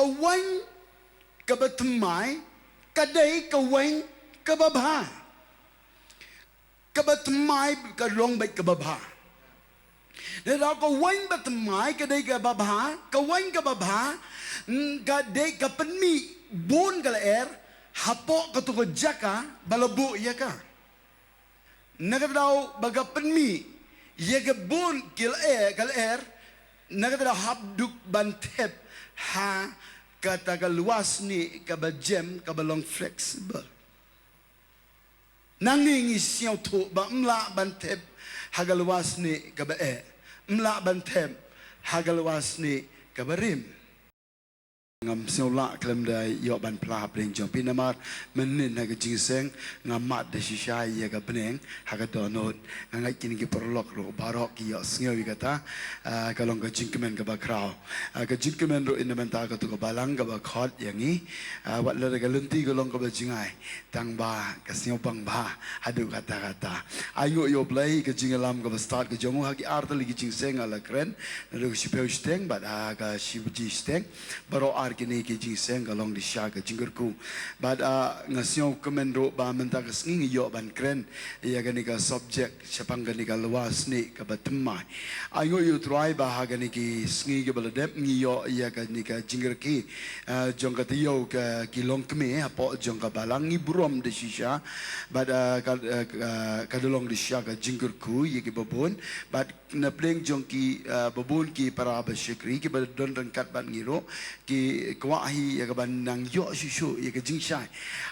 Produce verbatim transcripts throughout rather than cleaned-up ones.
Waiñ kaba thymmai ka dei ka waiñ kaba bha. Kaba thymmai ka long beit kaba bha. Lada ka waiñ ba thymmai ka dei kaba bha, ka waiñ kaba bha, mm, ka dei ka pynmih bun ka lyer hapoh kato ka jaka ba la buh ïa ka. Na kata daw ba ka pynmih ïa ka bun ki lyer, ka lyer, na kata daw hap duk ban thep ha kata ka lywa snieh kaba jem, kaba long flexible. Nangne ngi sngewthuh ba ym lah ban thep ha ka lywa snieh kaba eh, ym lah ban thep ha ka lywa snieh kaba rim. Ngam sngew lah khlem da ïoh ban phla hapdeng jong phi namar mynnin ha ka jingïaseng nga mad da shisha ïa ka bneng ha ka dohnud. Nga ngeit kine ki paralok ruh baroh ki ïohsngew ïa kata, ah, ka long ka jingkmen kaba khraw. Ah, ka jingkmen ruh ïa na bynta kato ka balang kaba khot ïa ngi. Ah, wat lada ka lynti ka long kaba jngai, tang ba ka sngewbang bha haduh katta katta. Ai nguh ïa U Blei ka jingïalam kaba stad ka jong u ha ki ar tylli ki jingïaseng, ha la kren naduh ka shiphew shiteng bad ha ka shi baje shiteng. Baroh ar kine ki jingïaseng ka long da shisha ka jingkyrkhu. Bad, ah, nga sngewkmen ruh ba mynta ka sngi ngi ïoh ban kren ïa kane ka subject shaphang kane ka lywa snieh kaba thymmai. Ai nguh ïa U Trai ba ha kane ki sngi kiba la dep ngi ïoh ïa kane ka jingrakhe, ah, jong ka taïew ka ki longkmie hapoh jong ka balang, ngi burom da shisha. Bad, ah, ka, ah, ka, ka da long da shisha ka jingkyrkhu ïa kiba bun. Bad na pdeng jong ki, ah, ba bun ki para ba shakri kiba don ryngkat bad ngi ruh, ki kwah hi ïa kaban nang ïoh shuh shuh ïa ka jingshai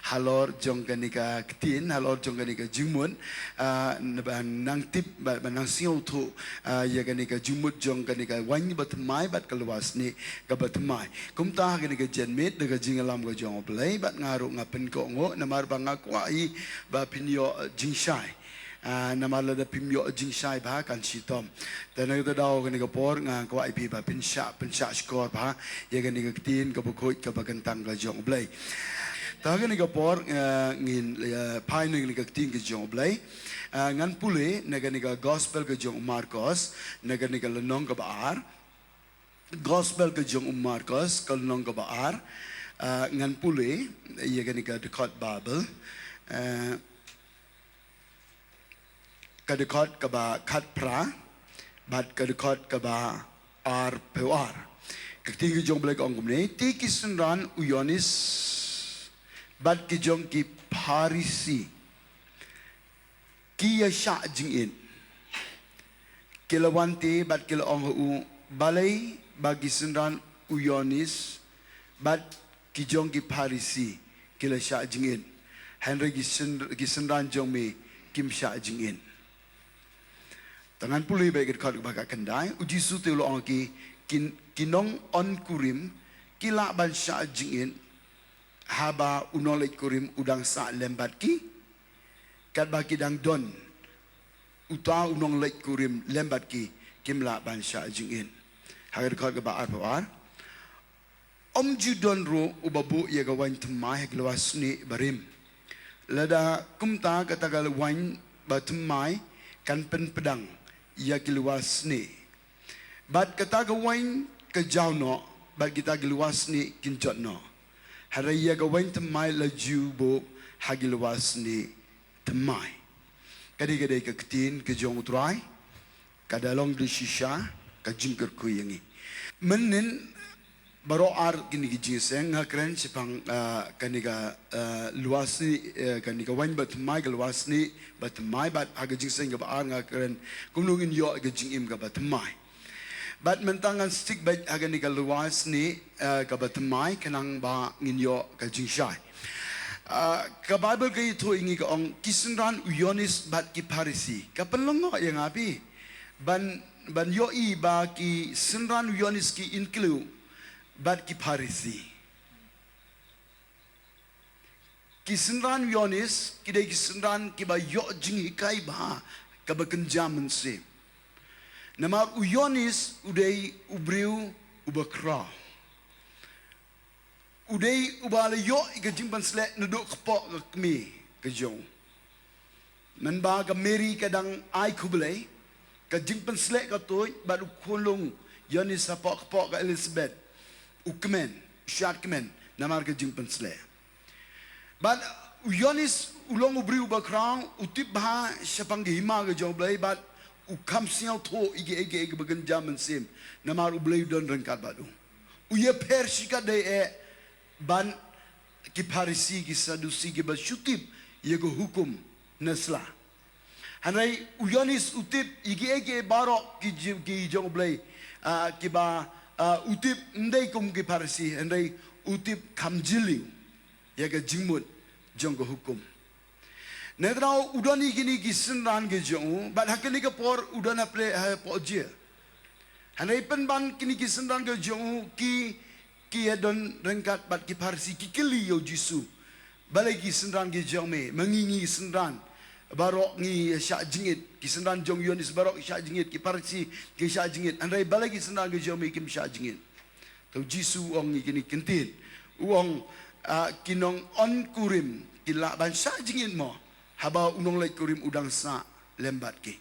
halor jong kane ka ktien, halor jong kane ka jingmut, ah, na ban nang tip, ba, ban nang sngewthuh, ah, ïa kane ka jingmut jong kane ka waiñ ba thymmai bad ka lywa snieh kaba thymmai. Kumta ha kane ka janmiet da ka jingïalam ka jong U Blei bad nga ruh nga pynkohnguh namar ba nga kwah hi ba phin ïoh jingshai. Ah, namar lada phim ïoh jingshai bha kan shitom. Te na kata daw kane ka por nga kwah ïa phi ba phin shah, phin shah shkor bha ïa kane ka ktien kaba khuid kaba kyntang ka jong U Blei. Te ha kane ka por, eh, ngin, eh, phai na kane ka ktien ka jong U Blei. Eh, ngan pule na kane ka gospel ka jong u Markos, na kane ka lynnong kaba ar. Gospel ka jong u Markos, ka lynnong kaba ar. Eh, ngan pule ïa kane ka dkhot Baibl. Eh, ka dkhot kaba khatphra bad ka dkhot kaba arphew ar. Ka ktien ka jong U Blei ka ong kumne: Te ki synran u Ïoannis bad ki jong ki Pharisi ki ïa shah jingit. Ki la wan te bad ki la ong ha u, balei ba ki synran u Ïoannis bad ki jong ki Pharisi ki la shah jingit, hynrei ki syn-, ki synran jong me kim shah jingit. Te ngan pule beit ka dkhot kaba khatkhyndai. U Jisu te u la ong ha ki, ki, ki nongwan kurim ki lah ban shah jingit haba u nongleit kurim u dang sah lem bad ki? Katba ki dang don uta u nongleit kurim lem bad ki, kim lah ban shah jingit. Ha ka dkhot kaba arphew ar: Ym ju don ruh uba buh ïa ka waiñ thymmai ha ki lywa snieh barim. Lada kumta, kata ka waiñ ba thymmai kan pynpdang ïa ki lywa snieh. Bad kata ka waiñ ka jaw noh, bad kita ki lywa snieh kin jot noh. Hynrei ïa ka waiñ thymmai la ju buh ha ki lywa snieh thymmai. Ka dei, ka dei ka ktien ka jong U Trai, ka da long da shisha ka jingkyrkhu ïa ngi. Mynnin baroh ar kine ki jingïaseng nga kren shaphang, ah, kane ka, ah, lywa snieh, eh, kane ka waiñ ba thymmai, ka lywa snieh ba thymmai, bad ha ka jingïaseng kaba ar nga kren kumno ngin ïoh ka jingim kaba thymmai. Bad mynta ngan stick beit ha kane ka lywa snieh, eh, kaba thymmai khnang ba ngin ïoh ka jingshai. Ah, ka Baibl ka ïathuh ïa ngi, ka ong ki synran u Ïoannis bad ki Pharisi. Ka pynlyngngoh ïa nga phi ban, ban ïohi ba ki synran u Ïoannis ki include bad ki Pharisi. Ki synran u Ïoannis ki dei ki synran kiba ïoh jinghikai bha kaba kynja mynsiem. Namar u Ïoannis u dei u briew uba khraw. U dei uba la ïoh ïa ka jingpynsleh naduh kpoh ka kmie ka jong u. Mynba ka Mary ka dang ai khublei, ka jingpynsleh ka tuid bad u khunlung Ïoannis hapoh kpoh ka Elisabeth u kmen. shad kmen namar ka jingpynsleh. Bad u Ïoannis u long u briew ba khraw, u tip bha shaphang ka hima ka jong U Blei, bad u kham sngewthuh ïa kiei kiei kiba kynja mynsiem, namar U Blei u don ryngkat bad u. U ïapher shikatdei eh ban ki Pharisi, ki Sadusi, kiba shu tip ïa ka hukum na sla. Hynrei u Ïoannis u tip ïa kiei kiei baroh ki ji-, ki jong U Blei, ah, kiba, ah, u tip ym dei kum ki Pharisi, hynrei u tip kham jylliew ïa ka jingmut jong ka hukum. Nangta u don ïa kine ki synran ki jong u, bad ha kane ka por u don hapdeng hapoh jail. Hynrei pynban kine ki synran ki jong u ki, ki ïadon ryngkat bad ki Pharisi, ki kylli ïa u Jisu: Balei ki synran ki jong me, ma ngi, ngi synran baroh ngi shah jingit, ki synran jong u Ïoannis baroh ki shah jingit, ki Pharisi ki shah jingit, hynrei balei ki synran ki jong me kim shah jingit? Te u Jisu u ong ïa kine ki ktien, u ong, ah, ki nongon kurim ki lah ban shah jingit mo, haba u nongleit kurim u dang sah lem bad ki?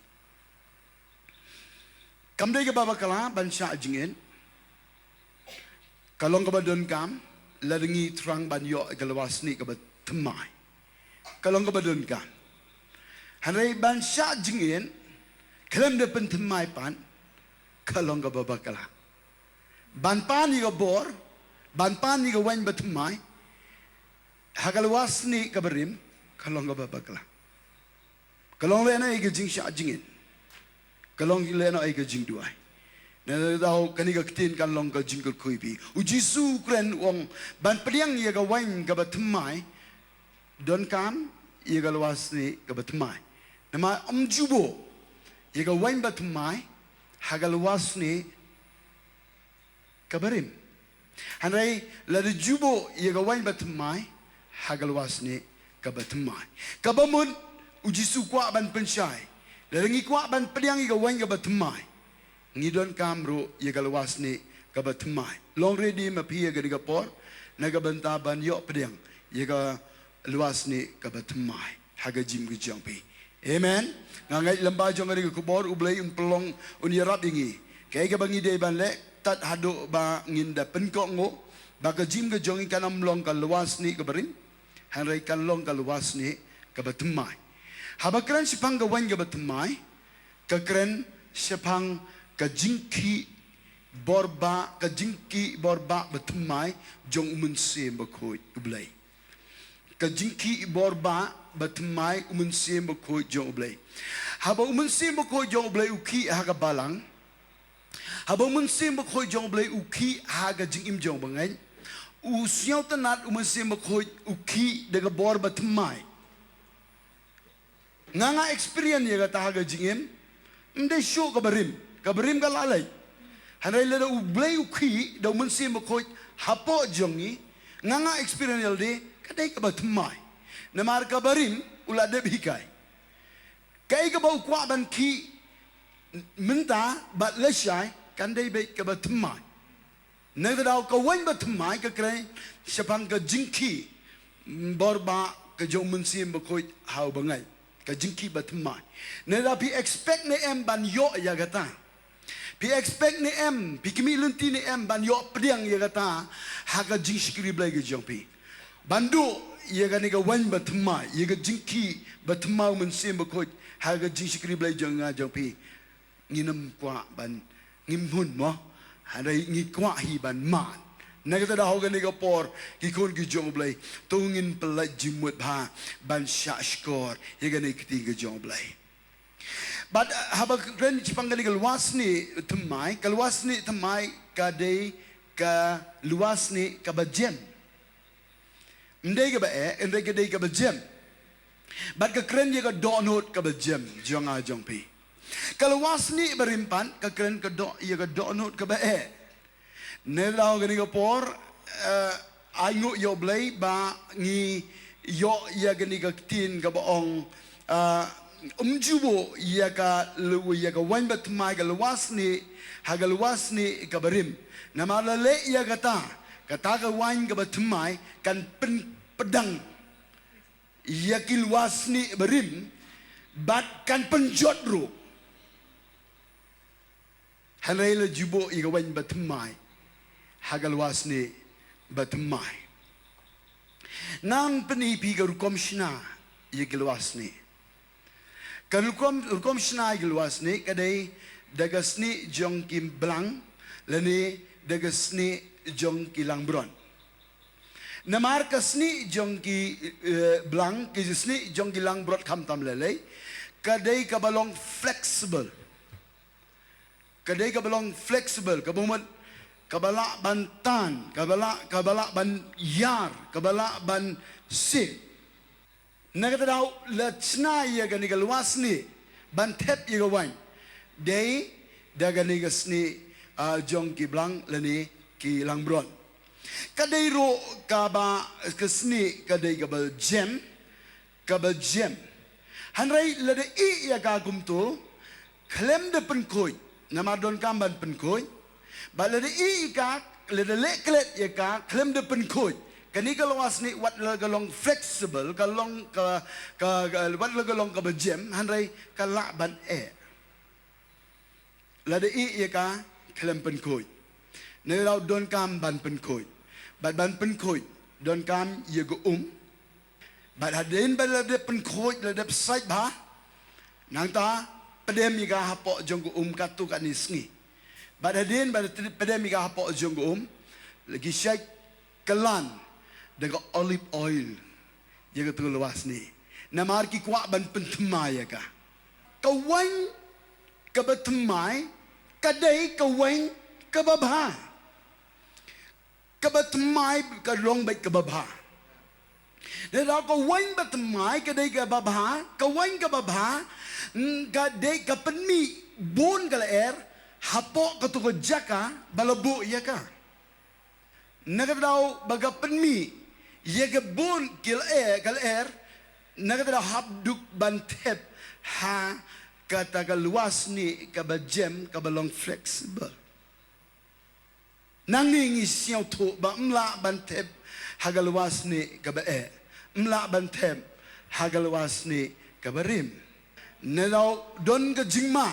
Kam dei kaba bakla ban shah jingit. Ka long kaba donkam lada ngi thrang ban ïoh ïa ka lwasnieh kaba thymmai. Ka long kaba donkam. Hynrei ban shah jingit khlem da pynthymmai pat, ka long kaba bakla. Ban pan ïa ka bor, ban pan ïa ka waiñ bathymmai ha ka lwasnieh kaba rim, ka long kaba bakla. Ka long lehnoh ïa ka jingshah jingit. Ka long lehnoh ïa ka jingduwai. Nangta kane ka ktien kan long ka jingkyrkhu ïa phi. U Jisu u kren u ong, ban pdiang ïa ka waiñ kaba thymmai, donkam ïa ka lwasnieh kaba thymmai. Namar ym ju buh ïa ka waiñ bathymmai ha ka lwasnieh kaba rim. Hynrei lada ju buh ïa ka waiñ bathymmai ha ka lwasnieh kaba thymmai. Kaba mut u Jisu u kwah ban pynshai, lada ngi kwah ban pdiang ïa ka waiñ kaba thymmai, ngi donkam ruh ïa ka lwasnieh kaba thymmai. Long ready ma phi ïa kane ka por na ka bynta ban ïoh pdiang ïa ka lwasnieh kaba thymmai ha ka jingim ka jong phi. Amen. Nga ngeit lyngba jong kane ka khubor U Blei un pynlong, un ïarap ïa ngi. Kaei kaba ngi dei ban leh tad haduh ba ngin da pynkohnguh ba ka jingim ka jong ngi kan ym long ka lwasnieh kaba rim, hynrei kan long ka lwasnieh kaba thymmai. Haba kren shaphang ka waiñ kaba thymmai, ka kren shaphang ka jingkhih bor bah, ka jingkhih bor bah bathymmai jong u Mynsiem Bakhuid U Blei. Ka jingkhih bor bah bathymmai u Mynsiem Bakhuid jong U Blei. Haba u Mynsiem Bakhuid jong U Blei u khih ha ka balang, haba u Mynsiem Bakhuid jong U Blei u khih ha ka jingim jong bangeit, u sngewtynnad u Mynsiem Bakhuid u khih da ka bor bathymmai. Nga, nga experience ïa kata ha ka jingim. Ym dei shuh kaba rim, kaba rim ka la leit. Hynrei lada U Blei u khih da u Mynsiem Bakhuid hapoh jong ngi, nga, nga experience ïa lade ka dei kaba thymmai. Namar kaba rim u la dep hikai. Kaei kaba u kwah ban khih mynta bad lashai kan dei beit kaba thymmai. Nangta ka waiñ bathymmai ka kren shaphang ka jingkhih bor bah ka jong u Mynsiem Bakhuid ha u bangeit. Ka jingkhih bathymmai. Nangta phi expect ne em ban ïoh ïa kata? Phi expect ne em, phi khmih lynti ne em ban ïoh pdiang ïa kata ha ka jingshakri Blei ka jong phi? Ban duh ïa kane ka waiñ bathymmai, ïa ka jingkhih bathymmai u Mynsiem Bakhuid ha ka jingshakri Blei jong nga jong phi. Ngin ym kwah ban, ngim hun mo. Hynrei ngi kwah hi ban mad. Na kata ka daw kane ka por, ki khun ki jong U Blei, to ngin pyllait jingmut bha ban shah shkor ïa kane ka ktien ka jong U Blei. Bad, ah, haba kren shaphang kane ka lwasnieh thymmai, ka lwasnieh thymmai ka dei ka lwasnieh kaba jem. Ym dei kaba eh, hynrei ka dei kaba jem. Bad ka kren ïa ka dohnud kaba jem jong nga jong phi. Ka lwasnieh barim pat ka kren ka doh, ïa ka dohnud kaba eh. Nangta kane ka por, eh, ai nguh ïa U Blei ba ngi ïoh ïa kane ka ktien kaba ong, ah, ym ju buh ïa ka lw-, ïa ka waiñ bathymmai, ka lwasnieh ha ka lwasnieh kaba rim. Namar lada leh ïa kata, kata ka waiñ kaba thymmai kan pynpdang ïa ki lwasnieh barim bad kan pynjot ruh. Hynrei lada ju buh ïa ka waiñ bathymmai ha ka lwasnieh bathymmai. Ngan pyni phi ka rukom shna ïa ki lwasnieh. Ka rukom, rukom shna ïa ki lwasnieh ka dei da ka snieh jong ki blang lane da ka snieh jong ki langbrot. Namar ka snieh jong ki, eh, blang, ki snieh jong ki langbrot khamtam lei lei, ka dei kaba long flexible. Ka dei kaba long flexible, kaba mut, kaba lah ban tan, kaba lah, kaba lah ban ïar, kaba lah ban sih. Na kata daw la shna ïa kane ka lwasnieh ban thep ïa ka waiñ. Dei da kane ka snieh, ah, jong ki blang lane ki langbrot. Ka dei ruh kaba ka snieh ka dei kaba jem, kaba jem. Hynrei lada ïeh ïa ka kumto, khlem da pynkhuid, namar donkam ban pynkhuid. Bad lada ïeh ïa ka, lada leh klet ïa ka, khlem da pynkhuid. Kane ka lwasnieh wat la ka long flexible, ka long ka, ka, ka, wat la ka long kaba jem, hynrei ka lah ban eh. Lada ïeh ïa ka, khlem pynkhuid. Na kata daw donkam ban pynkhuid. Bad ban pynkhuid, donkam ïa ka um. Bad hadien ba lada pynkhuid, lada pynshait bha, nangta pdem ïa ka hapoh jong ka um katto katne sngi. Bad hadien ba lada pdem ïa ka hapoh jong ka um, la ki shait kylla da ka olive oil ïa kato ka lwasnieh. Namar ki kwah ban pynthymmai ïa ka. Ka waiñ kaba thymmai ka dei ka waiñ kaba bha. Kaba thymmai ka long beit kaba bha. Lada ka waiñ ba thymmai ka dei kaba bha, ka waiñ kaba bha, mm, ka dei ka pynmih bun ka lyer hapoh kato ka jaka ba la buh ïa ka. Na kata daw ba ka pynmih ïa ka bun ki lyer, ka lyer, na kata daw hap duk ban thep ha kata ka lwasnieh kaba jem, kaba long flexible. Nangne ngi sngewthuh ba ym lah ban thep ha ka lwasnieh kaba eh, ym lah ban thep ha ka lwasnieh kaba rim. Na daw don ka jingma,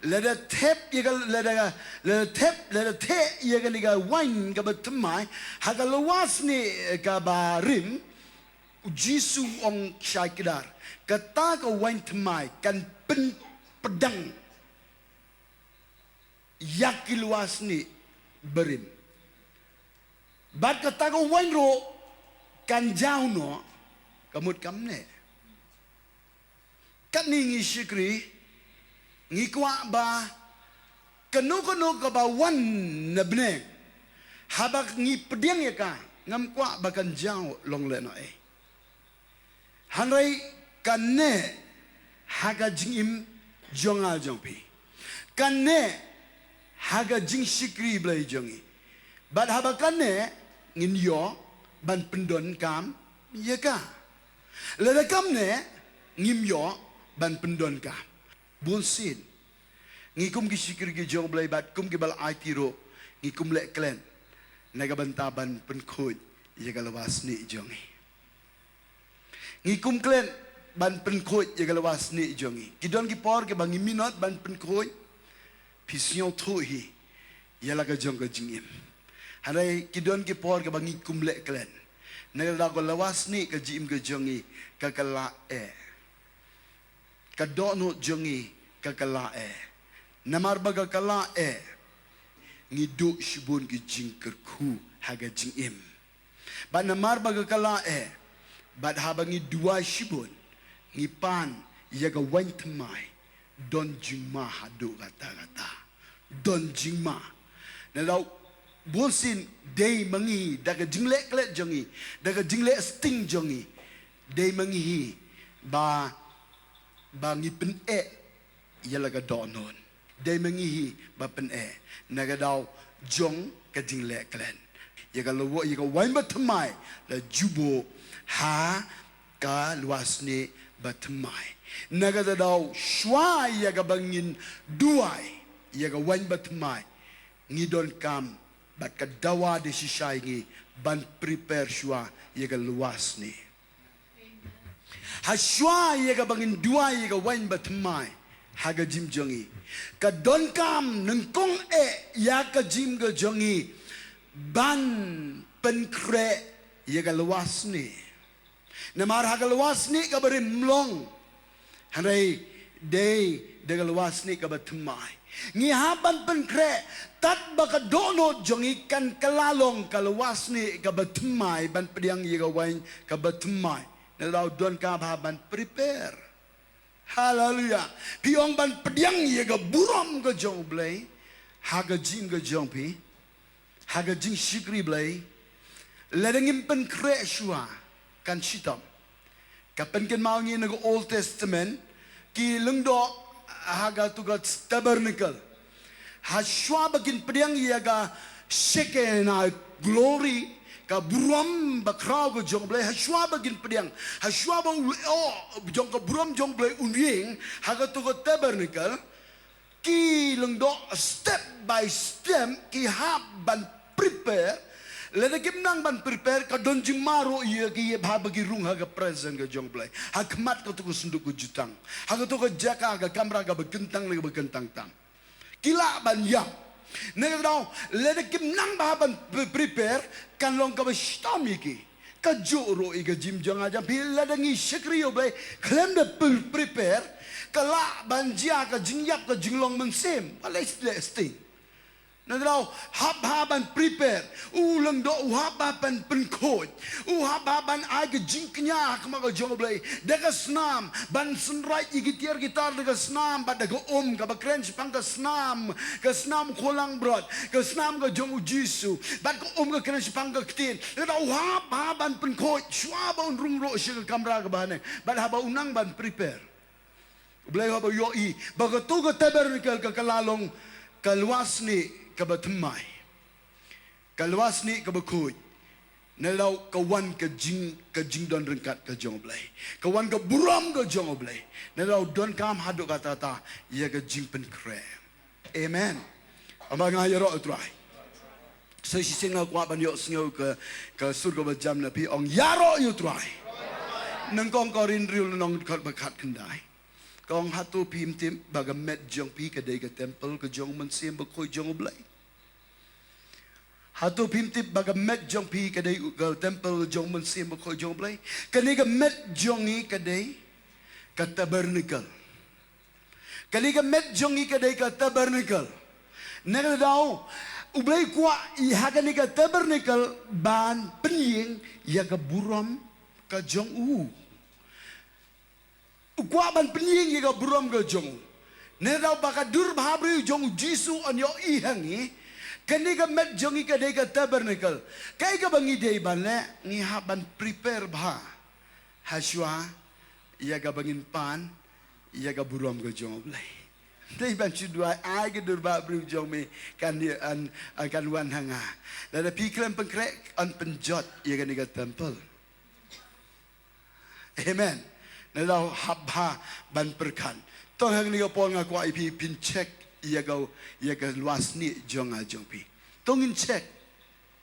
lada thep ïa ka, lada, lada thep, lada thep ïa kane ka waiñ kaba thymmai ha ka lwasnieh kaba rim, U Jisu u ong shai kdar, kata ka waiñ thymmai kan pynpdang ïa ki lwasnieh barim. Bad kata ka waiñ ruh kan jaw noh, ka mut kam neh. Katne ngi shakri, ngi kwah ba kano kano kaba wan na bneng, haba ngi pdiang ïa ka, ngam kwah ba kan jaw long lehnohei. Hynrei kan neh ha ka jingim jong nga jong phi. Kan neh ha ka jingshakri Blei jong ngi. Bad haba kan neh, ngin ïoh ban pyndonkam ïa ka. Lada kam neh, ngim ïoh ban pyndonkam. Bunsien ngi kum ki shakri ki jong U Blei bad kum kiba la aiti ruh, ngi kum leh klet na ka bynta ban pynkhuid ïa ka lwasnieh jong ngi. Ngi kum klet ban pynkhuid ïa ka lwasnieh jong ngi. Ki don ki por kiba ngi minot ban pynkhuid. Phi sngewthuh hi ïa la ka jong ka jingim. Hynrei ki don ki por kiba ngi kum leh klet. Na kata ka lwasnieh ka jingim ka jong ngi ka kylla eh. Ka dohnud jong ngi ka kylla eh. Namar ba ka kylla eh, ngi duh shibun ki jingkyrkhu ha ka jingim. Bad namar ba ka kylla eh, bad haba ngi duwai shibun, ngi pan ïa ka waiñ thymmai, don jingma haduh katta katta. Don jingma. Na daw bunsien dei ma ngi hi da ka jingleh klet jong ngi, da ka jingleh sting jong ngi, dei ma ngi hi ba, ba ngi pyneh ïa la ka dohnud. Dei ma ngi hi ba pyneh na ka daw jong ka jingleh klet. Ïa ka lawei, ïa ka waiñ ba thymmai la ju buh ha ka lwasnieh ba thymmai. Na kata daw shuwa ïa kaba ngin duwai ïa ka waiñ ba thymmai, ngi donkam bad ka dawa da shisha ïa ngi ban prepare shuwa ïa ka lwasnieh. Ha shuwa ïa kaba ngin duwai ïa ka waiñ ba thymmai ha ka jingim jong ngi, ka donkam nyngkong eh ïa ka jingim ka jong ngi ban pynkhreh ïa ka lwasnieh. Namar ha ka lwasnieh kaba rim long, hynrei dei da ka lwasnieh kaba thymmai. Ngi hap ban pynkhreh tad ba ka dohnud jong ngi kan kylla long ka lwasnieh kaba thymmai ban pdiang ïa ka waiñ kaba thymmai. Ngi la donkam bha ban prepare. Haleluia. Phi ong ban pdiang ïa ka burom ka jong U Blei ha ka jingim ka jong phi, ha ka jingshakri Blei. Lada ngim pynkhreh shuwa, kan shitom. Ka pynkynmaw ngi na ka Old Testament, ki lyngdoh ha katu ka tabernacle. Hashwa ba kin pdiang ïa ka Shekinah glory, ka burom bakhraw ka jong U Blei, hashwa ba kin pdiang, hashwa ba u lyoh jong ka burom jong U Blei un ïeng ha katu ka tabernacle, ki lyngdoh step by step, ki hap ban prepare. Lada kim nang ban prepare, ka don jingma ruh ïa ki, ïa ba haba ki rung ha ka presence ka jong U Blei, ha khmat katu ka synduk ka jutang, ha katu ka jaka, ka kamra kaba kyntang lane kaba kyntang tam. Ki lah ban ïap. Nangta lada kim nang bha ban pre-, prepare, kan long kaba shitom ïa ki. Kajuh ruh ïa ka jingim jong nga jong phi, lada ngi shakri ïa U Blei khlem da pre-, prepare, ka lah ban jia ka jingïap, ka jinglong mynsiem. What is that thing? Nangta hap bha ban prepare. U lyngdoh u hap bha ban pynkhuid. U hap bha ban ai ka jingkñia ha khmat ka jong U Blei da ka snam, ban synreit ïa ki tiar ki tar da ka snam, bad da ka um kaba kren shaphang ka snam, ka snam khulangbrot, ka snam ka jong U Jisu, bad ka um ka kren shaphang ka ktien. Nangta u hap bha ban pynkhuid shuwa ba un rung ruh sha ka kamra kaba haneng, bad haba u nang ban prepare, U Blei haba u ïohi ba katu ka tabernacle ka kylla long ka lwasnieh kaba thymmai, ka lwasnieh kaba khuid, nangta ka wan ka jing, ka jingdon ryngkat ka jong U Blei, ka wan ka burom ka jong U Blei. Nangta u donkam haduh katta katta ïa ka jingpynkhreh. Amen. Ym ba nga ïaroh ïa U Trai. Sa shisien nga kwah ban ïohsngew ka, ka sur kaba jam na phi, ong ïaroh ïa U Trai. Nyngkong Korinth hynriew lynnong dkhot ba khatkhyndai. Ka ong, hato phim tip ba ka met jong phi ka dei ka temple ka jong U Mynsiem Bakhuid jong U Blei? Hato phim tip ba ka met jong phi ka dei ka temple jong U Mynsiem Bakhuid jong U Blei? Kane ka met jong ngi ka dei ka tabernacle. Kane ka met jong ngi ka dei ka tabernacle. Nangta U Blei u kwah ïa kane ka tabernacle ban pynïeng ïa ka burom ka jong u. U kwah ban pynïeng ïa ka burom ka jong u. Nangta ba ka dur bhabriew jong U Jisu un ïohi ha ngi. Kane ka met jong ngi ka dei ka tabernacle. Kaei kaba ngi dei ban leh, ngi hap ban prepare bha hashwa ïa kaba ngin pan ïa ka burom ka jong U Blei. Dei ban shu duwai, ai ka dur bhabriew jong me kan ïa, an, an kan wan ha nga. Lada phi khlem pynkhreh, yn pynjot ïa kane ka temple. Amen. Nangta hap bha ban pyrkhat. To hangne ka por nga kwah ïa phi phin check ïa ka, ïa ka lwasnieh jong nga jong phi. To ngin check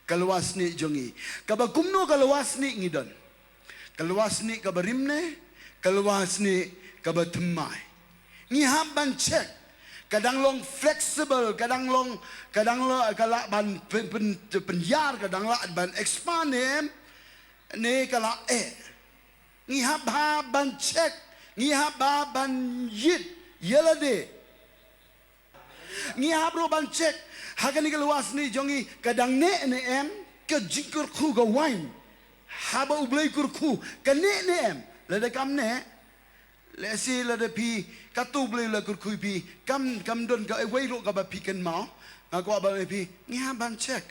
ka lwasnieh jong ngi. Kaba kumno ka lwasnieh ngi don? Ka lwasnieh kaba rim ne ka lwasnieh kaba thymmai? Ngi hap ban check. Ka dang long flexible, ka dang long, ka dang long, ka lah ban pyn, pyn, pynïar, ka dang lah ban expand ne em, ne ka lah eh. Ngi hap bha ban check, ngi hap bha ban ïit ïa lade. Ngi hap ruh ban check ha kane ka lwasnieh jong ngi, ka dang neh ne em ka jingkyrkhu ka waiñ. Haba U Blei kyrkhu, ka neh ne em? Lada kam neh, lehse lada phi, kato U Blei u la kyrkhu ïa phi, kam, kam don kawei ruh kaba phi kynmaw. Nga kwah ban ong ïa phi, ngi hap ban check.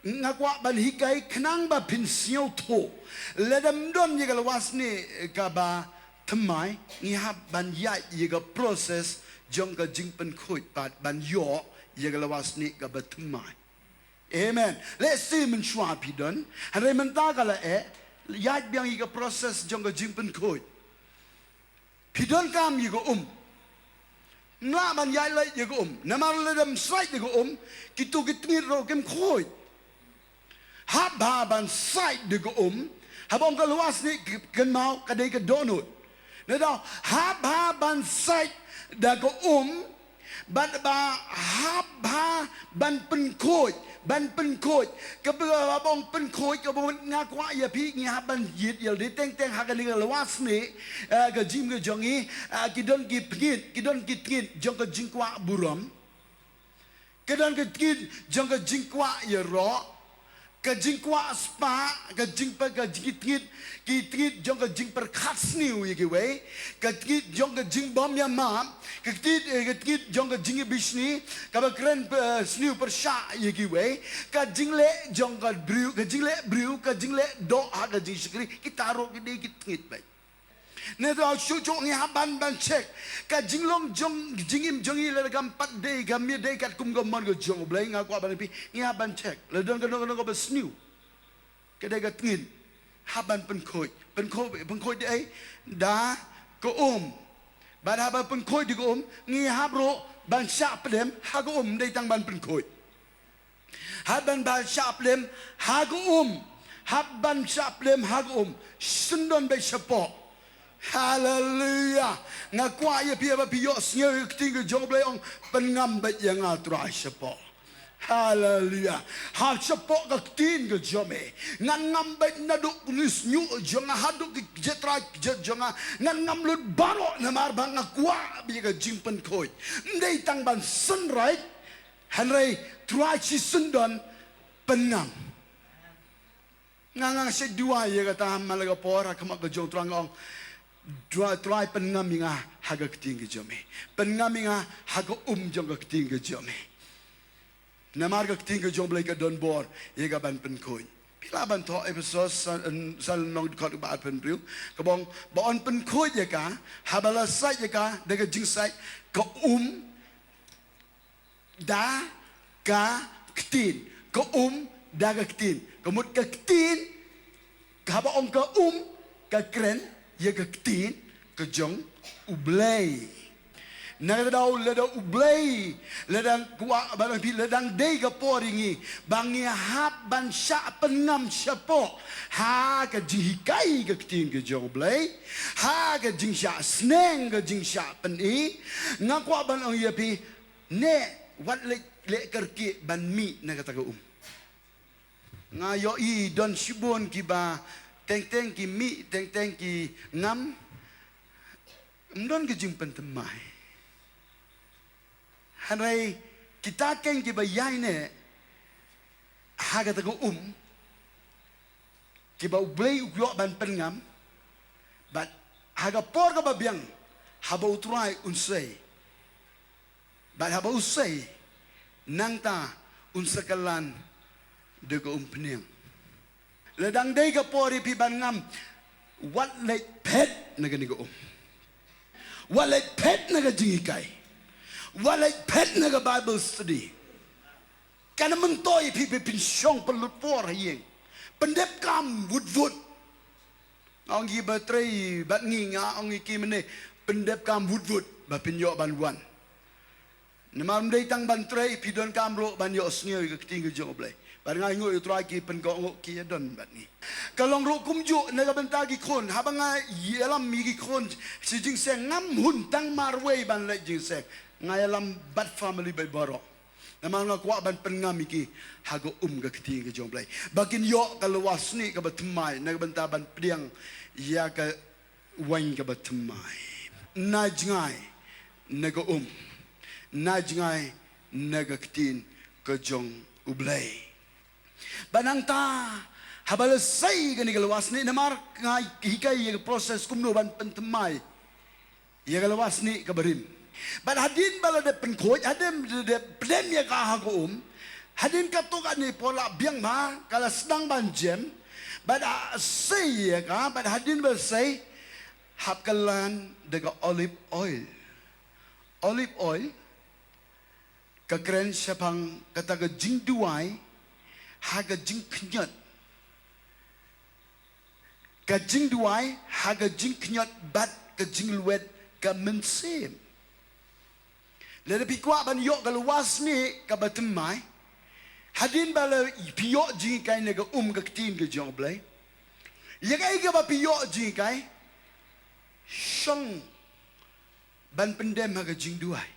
Nga kwah ban hikai khnang ba phin sngewthuh. Lada ym don ïa ka lwasnieh kaba thymmai, ngi hap ban ïaid ïa ka process jong ka jingpynkhuid pat ban ïoh ïa ka lwasnieh kaba thymmai. Amen. Lehse mynshuwa phi don, hynrei mynta ka la eh, ïaid biang ïa ka process jong ka jingpynkhuid. Phi donkam ïa ka um. Ym lah ban ïaid lait ïa ka um. Namar lada ym sait da ka um, kito ki tngied ruh kim khuid. Hap bha ban sait da ka um. Haba ong ka lwasnieh, kynmaw ka dei ka dohnud. Nangta hap bha ban sait da ka um. Bad ba hap ha ban pynkhuid, ban pynkhuid. Kaba, ba ong pynkhuid, kaba nga kwah ïa phi, ngi hap ban ïit ïa lade teng teng ha kane ka lywa snieh, eh, ka jingim ka jong ngi, eh, ki don ki tnit, ki don ki tnit jong ka jingkwah burom. Ki don ki tnit jong ka jingkwah ïaroh. Ka jingkwah spah, ka jingpa, ka jingtnit, ki tnit jong ka jingpyrkhat sniew ïa kiwei, ka tnit jong ka jingbym ïa map, ka tnit, eh, ka tnit jong ka jingïabishni, kaba kren, eh, sniew pyrshah ïa kiwei, ka jingleh jong ka briew, ka jingleh briew, ka jingleh doh ha ka jingshakri, kita ruh ki dei ki tnit beit. Ne to shu shu ngi hap ban, ban check. Ka jinglong jong, jingim jong ngi lada kam pat dei, kam ïa dei katkum ka mon ka jong U Blei, nga kwah ban pi, ngi hap ban check. Lada don kano kano kaba sniew, ka dei ka tnit, hap ban pynkhuid. Pynkhuid, pynkhuid da ei? Da ka um. Bad haba pynkhuid da ka um, ngi hap ruh ban shah pdem ha ka um, ym dei tang ban pynkhuid. Hap ban, ban shah pdem ha ka um. Hap ban shah pdem ha ka um. Sngewdon bad shapoh. Haleluya. Nga kwah ïa phi ba phi ïohsngew ïa ka ktien ka jong U Blei ong, pyngam bad ïa nga Trai shapoh. Haleluya. Ha shapoh ka ktien ka jong me, ngan ngam bad naduh u ngi sniew jong nga haduh ki jait Trai jait jong nga. Ngan ngam lut baroh namar ba nga kwah bad ïa ka jingpynkhuid. Ym dei tang ban synreit. Hynrei Trai shisien don, pyngam. Nga, nga sa duwai ïa kata man la ka por ha khmat ka jong U Trai, nga ong, Trai, Trai pyngam ïa nga ha ka ktien ka jong me. Pyngam ïa nga ha ka um jong ka ktien ka jong me. Namar ka ktien ka jong U Blei ka don bor ïa ka ban pynkhuid. Phi lah ban thoh Ephesos sa, sa lynnong dkhot ba arphew hynriew, kaba ong, ba yn pynkhuid ïa ka, haba la sait ïa ka da ka jingsait ka um da ka ktien. Ka um da ka ktien. Ka mut ka ktien, haba ong ka um, ka kren ïa ka ktien ka jong U Blei. Na kata daw lada U Blei, lada kwah, ba dang phi, lada dang dei ka por ïa ngi ba ngi hap ban shah pyngam shapoh ha ka jinghikai ka ktien ka jong U Blei, ha ka jingshah sneng, ka jingshah pyni, nga kwah ban ong ïa phi, ne wat leh, leh kyrkieh ban mih na kata ka um. Nga ïohi don shibun kiba teng teng ki mih, teng teng ki ngam. Ym don ka jingpynthymmai. Hynrei kita keiñ kiba ïaineh ha kata ka um, kiba U Blei u ïoh ban pyngam, bad ha ka por kaba biang, haba U Trai un sei, bad haba u sei, nangta un sa kylla da ka umphniang. Lada dang dei ka por ïa phi ban ngam, wat leit phet na kane ka um. Wat leit phet na ka jinghikai. Wat leit phet na ka Bible study. Kan myntoi ïa phi ba phin shong pynlut por ha ïing. Pyndep kam wut wut. Nga ong ïa kiba trei bad ngi, nga ong ïa ki mynne, pyndep kam wut wut ba phin ïoh ban wan. Namar ym dei tang ban trei, phi donkam ruh ban ïohsngew ïa ka ktien ka jong U Blei. Bad nga ainguh ïa U Trai ki pynkohnguh ki ïa don bad ngi. Ka long ruh kumjuh na ka bynta ki khun, haba nga ïalam ïa ki khun sha jingseng, ngam hun tang marwei ban leit jingseng. Nga ïalam bad family bad baroh. Namar nga kwah ban pynngam ïa ki ha ka um ka ktien ka jong U Blei, ba kin ïoh ka lywa snieh kaba thymmai na ka bynta ban pdiang ïa ka waiñ kaba thymmai. Na jngai na ka um, na jngai na ka ktien ka jong U Blei. Ba nangta haba la sei kane ka lywa snieh, namar nga hikai ïa ka process kumno ban pynthymmai ïa ka lywa snieh kaba rim. Bad hadien ba la dep pynkhuid, hadien ba la dep pdem ïa ka ha ka um, hadien katto katne por la biang bha, ka la sdang ban jem, bad ha sei ïa ka, bad hadien ba sei, hap kylla da ka olive oil. Olive oil ka kren shaphang kata ka jingduwai ha ka jingkhñiot. Ka jingduwai ha ka jingkhñiot bad ka jinglwet ka mynsiem. Lada phi kwah ban ïoh ka lywa snieh kaba thymmai, hadien ba la phi ïoh jinghikai na ka um ka ktien ka jong U Blei, ïa kaei kaba phi ïoh jinghikai, shong ban pyndem ha ka jingduwai.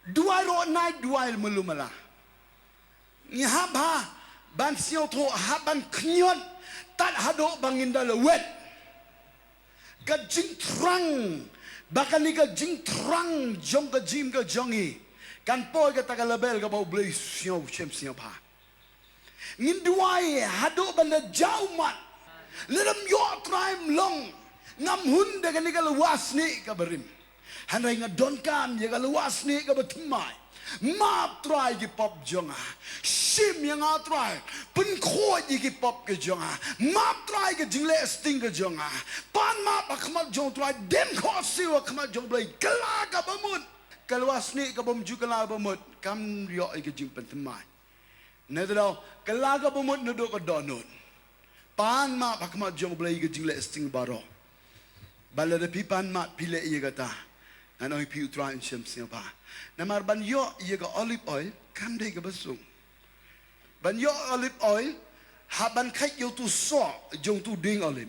Duwai ruh nai duwai malu mala. Ngi hap ha ban sngewthuh, hap ban khñiot tad haduh ba ngin da lawet. Ka jingthrang, ba kane ka jingthrang jong ka jingim ka jong ngi kan poi kata ka level kaba U Blei u sngewshem sngewbha. Ngin duwai haduh ban da jaw mat. Lada ym ïoh Trai, ym long, ngam hun da kane ka lawei snieh kaba rim. Hynrei nga donkam ïa ka lawei snieh kaba thymmai. Map Trai ki pop jong nga. Shim ïa nga Trai. Pynkhuid ïa ki pop ka jong nga. Map Trai ka jingleh sting ka jong nga. Pan map ha khmat jong Trai. Dem khohsiew ha khmat jong Blei. Kylla kaba mut. Ka lawei snieh kaba ym ju kylla ba mut kam ïoh ïa ka jingpynthymmai. Nangta daw, kylla kaba mut naduh ka dohnud. Pan map ha khmat jong Blei ka jingleh sting baroh. Ba lada phi pan map phi leh ïa kata, ngan ong ïa phi U Trai un shem sngewbha. Namar ban ïoh ïa ka olive oil kam dei kaba sung. Ban ïoh olive oil, hap ban khait ïa utu u soh jong utu u dieng olive.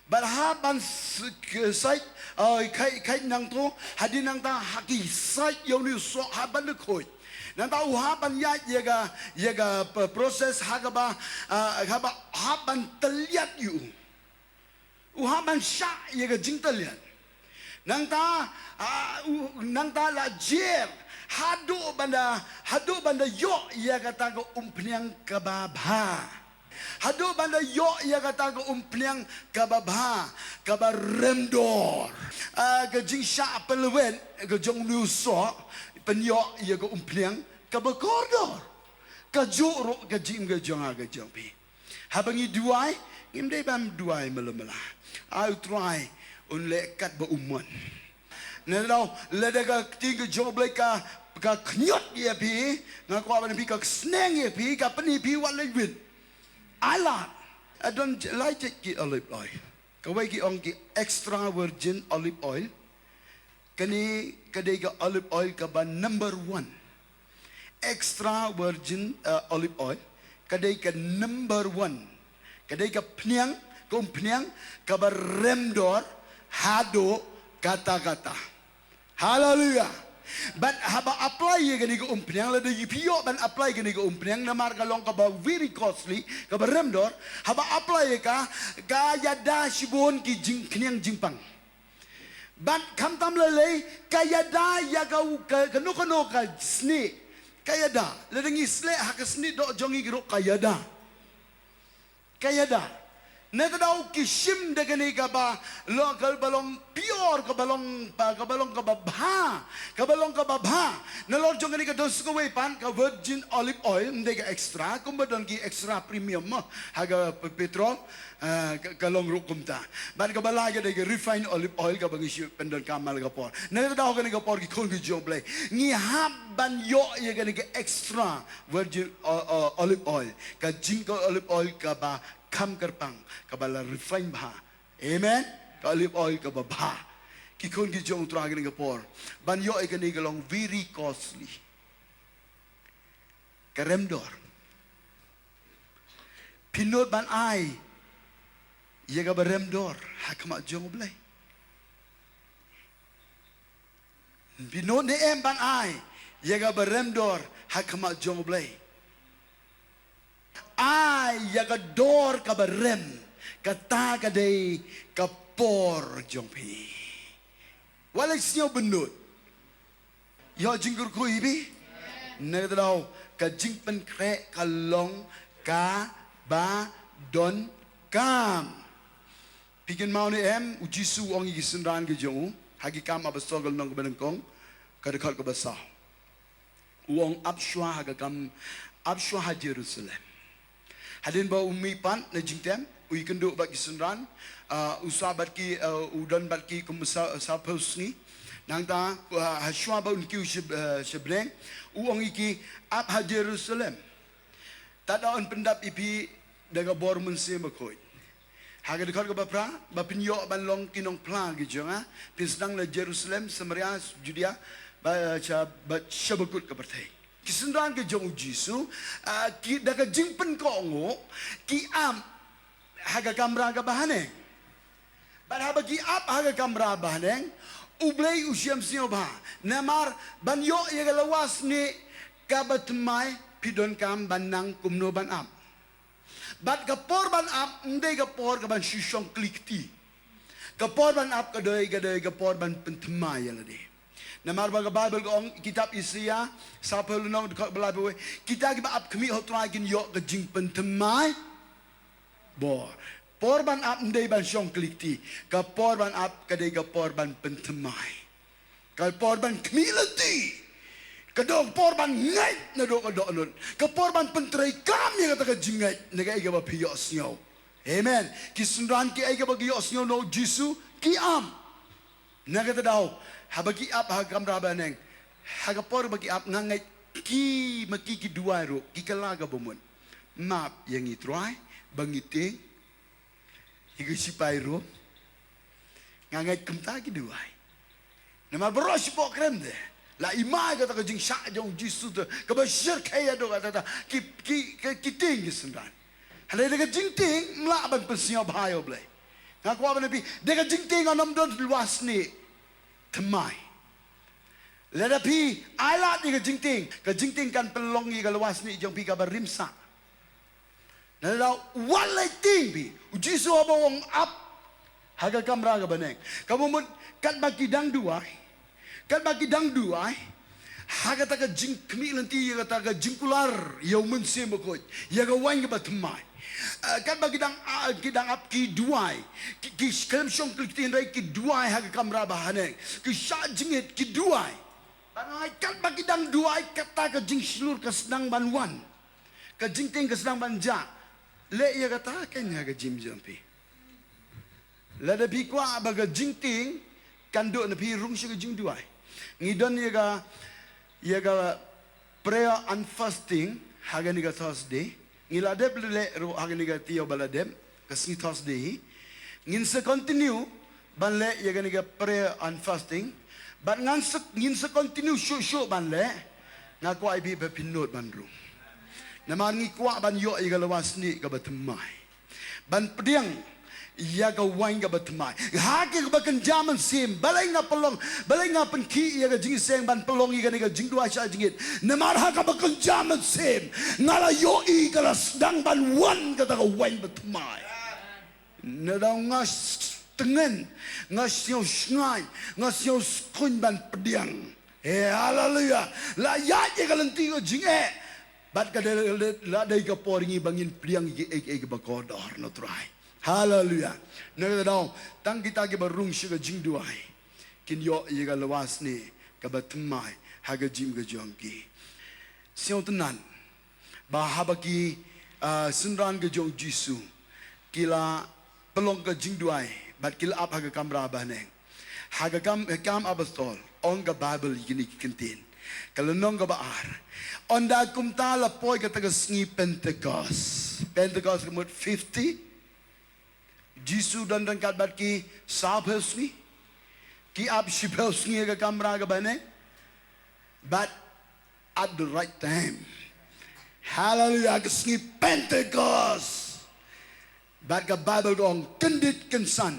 Bad hap ban s-, k-, sait, uh, khait, khait nangto, hadien nangta ha ki sait ïa une u soh hap ban da khuid. Nangta u hap ban ïaid ïa ka, ïa ka p-, process ha kaba, uh, haba, hap ban tylliat ïa u. U hap ban shah ïa ka jingtylliat. Nangta, uh, u, nangta la jer, haduh ban da, haduh ban da ïoh ïa kata ka umphniang kaba bha. Haduh ban da ïoh ïa kata ka umphniang kaba bha, kaba rem dor. Ah, ka jingshah pynlwet ka jong une u soh, pynïoh ïa ka umphniang kaba kordor. Kajuh ruh ka jingim ka jong nga ka jong phi. Haba ngi duwai, ngim dei ban duwai malu mala. Ai U Trai un leh katba u mon. Nangta daw, lada ka ktien ka jong U Blei ka, ka khñiot ïa phi, nga kwah ban ong ïa phi ka sneng ïa phi, ka pyni ïa phi wat leit wit. Ai lad. Ka don j-, lai jait ki olive oil. Kawei ki ong ki extra virgin olive oil. Kane ka dei ka olive oil kaba number one. Extra virgin, uh, olive oil. Ka dei ka number one. Ka dei ka phniang, ka umphniang kaba rem dor haduh katta katta. Haleluia. Bad haba apply ïa kane ka umphniang, lada phi ïoh ban apply kane ka umphniang, namar ka long kaba very costly, kaba rem dor, haba apply ïa ka, ka ïada shibun ki jingkhñiang jingpang. Bad khamtam lei lei, ka ïada ïa ka, ka, kano kano ka snieh, ka ïada, lada ngi sleh ha ka snieh doh jong ngi ruh ka ïada. Ka ïada. Nangta daw ki shim da kane kaba long, kaba long pure, kaba long, kaba long kaba bha, kaba long kaba bha. Nalor jong kane ka don sa kawei pat ka virgin olive oil, ym dei ka extra, kumba don ki extra premium mo, ha ka p-, petrol, ah, ka, ka long ruh kumta. Bad kaba lai ka dei ka refined olive oil kaba ngi shu pyndonkam man la ka por. Nangta daw kane ka por ki khun ki jong U Blei, ngi hap ban ïoh ïa kane ka extra virgin o-, o-, olive oil. Ka jing ka olive oil kaba kham kyrpang, kaba la refine bha. Amen. Ka olive oil kaba bha. Ki khun ki jong U Trai kane ka por, ban ïoh ïa kane ka long very costly. Ka rem dor. Phi nud ban ai ïa kaba rem dor ha khmat jong U Blei. Phi nud ne em ban ai ïa kaba rem dor ha khmat jong U Blei? Ai ïa ka dor kaba rem, kata ka dei ka por jong phi. Wat leit sngewbha nud. Ïoh jingkyrkhu ïa phi. Nangta daw ka jingpynkhreh ka long kaba donkam. Phi kynmaw ne em, U Jisu u ong ïa ki synran ki jong u ha Ki Kam Apostol ka lynnong kaba nyngkong, ka dkhot kaba saw. U ong, ap shuwa ha ka kam, ap shuwa ha Jerusalem. Hadien ba u mih pat na jingtem, u ïakynduh bad ki synran, ah, u sah bad ki, ah, u don bad ki kum sa, saphew sngi. Nangta, ah, ha shuwa ba un kiew sha, ah, sha bneng, u ong ïa ki, ap ha Jerusalem. Tad haduh un pyndap ïa phi da ka bor Mynsiem Bakhuid. Ha ka dkhot kaba phra, ba phin ïoh ban long ki nongphla ki jong nga, phin sdang na Jerusalem, Samaria, Judea, ba, sha, ba, sha bakut ka pyrthei. Ki synran ki jong U Jisu, ah, ki da ka jingpynkohnguh, ki ap ha ka kamra kaba haneng. Bad haba ki ap ha ka kamra ba haneng, U Blei u shem sngewbha. Namar ban ïoh ïa ka lywa snieh kaba thymmai, phi donkam ban nang kumno ban ap. Bad ka por ban ap ym dei ka por kaban shu shong kli kti. Ka por ban ap ka dei, ka dei ka por ban pynthymmai ïa lade. Namar ba ka Baibl ka ong, kitab Isaïah saphew lynnong dkhot ba laiphew wei, kita kiba ap khmih ha U Trai kin ïoh ka jingpynthymmai bor. Por ban ap ym dei ban shong kli kti. Ka por ban ap ka dei ka por ban pynthymmai. Ka por ban khmih lynti. Ka dei ka por ban ngeit naduh ka dohnud. Ka por ban pyntreikam ïa kata ka jingngeit na kaei kaba phi ïohsngew. Amen. Ki synran kiei kaba ki ïohsngew na U Jisu ki ap. Na kata ka daw, haba ki ap ha ka kamra bneng, ha ka por ba ki ap, nga ngeit ki, ma ki, ki duwai ruh, ki kylla kaba mut. Map ïa ngi Trai ba ngi tieng ïa ki sipai Rom. Nga ngeit kumta ki duwai. Namar baroh shi bok kren te la i mai kata ka jingshah jong U Jisu te, kaba shyrkhei ïa, dei kata, ki, ki, ki, ki tieng ki synran. Hynrei da ka jingtieng ym lah ban pynsngewbha ïa U Blei. Nga kwah ban ong ïa phi, da ka jingtieng kan ym don lywa snieh thymmai. Lada phi ai lad ïa ka jingtieng, ka jingtieng kan pynlong ïa ka lywa snieh jong phi kaba rim sah. Lada wat leit tieng phi, U Jisu haba u ong ap ha ka kamra ka bneng, kaba mut katba ki dang duwai, katba ki dang duwai ha kata ka jingkhmih lynti ïa kata ka jingkular ïa U Mynsiem Bakhuid, ïa ka waiñ kaba thymmai. Eh, katba ki dang, ah, ki dang ap ki duwai. Ki, ki khlem shong kli kti hynrei ki duwai ha ka kamra ba haneng. Ki shah jingit ki duwai. Bad nga ngeit katba ki dang duwai, kata ka jingshlur ka sdang ban wan. Ka jingtieng ka sdang ban jah. Leh ïa kata kein ha ka jingim jong phi. Lada phi kwah ba ka jingtieng kan duh na phi, rung sha ka jingduwai. Ngi don ïa ka, ïa ka prayer and fasting ha kane ka Thursday. Ngi la dep leh ruh ha kane ka taïew ba la dep, ka sngi Thursday hi. Ngin sa continue ban leh ïa kane ka prayer and fasting. Bad ngan sa, ngin sa continue shuh shuh ban leh. Nga kwah ïa phi ba phin nud ban rung. Namar ngi kwah ban ïoh ïa ka lywa snieh kaba thymmai. Ban pdiang ïa ka waiñ kaba thymmai ha kaba kynja mynsiem. Balei nga pynlong, balei nga pynkhih ïa ka jingïaseng ban pynlong ïa kane ka jingduwai shah jingit? Namar ha kaba kynja mynsiem nga la ïohi ka la sdang ban wan kata ka waiñ ba thymmai. Nada nga s-, tngen, nga sngew shngaiñ, nga sngew skuiñ ban pdiang. He, haleluya. La ïaid ïa ka lynti ka jingeh. Bad ka dei, la dei ka por ngi ba ngin pdiang ïa kiei kiei kiba kordor na U Trai. Haleluya. Na kata ka daw, tang kita kiba rung sha ka jingduwai kin ïoh ïa ka lywa snieh kaba thymmai ha ka jingim ka jong ki. Sngewtynnat ba haba ki, ah, synran ka jong U Jisu ki la pynlong ka jingduwai bad ki la ap ha ka kamra ba haneng. Ha ka kam, ha ka Kam Apostol, ong ka Baibl ïa kine ki kyntien. Ka lynnong kaba ar. Ynda kumta la poi kata ka sngi Pentekost. Pentekost ka mut fifty. Jisu don ryngkat bad ki sawphew sngi. Ki ap shiphew sngi ha ka kamra kaba haneng. Bad at the right time. Haleluya, ka sngi Pentekost. Bad ka Baibl ka ong kyndit kynsan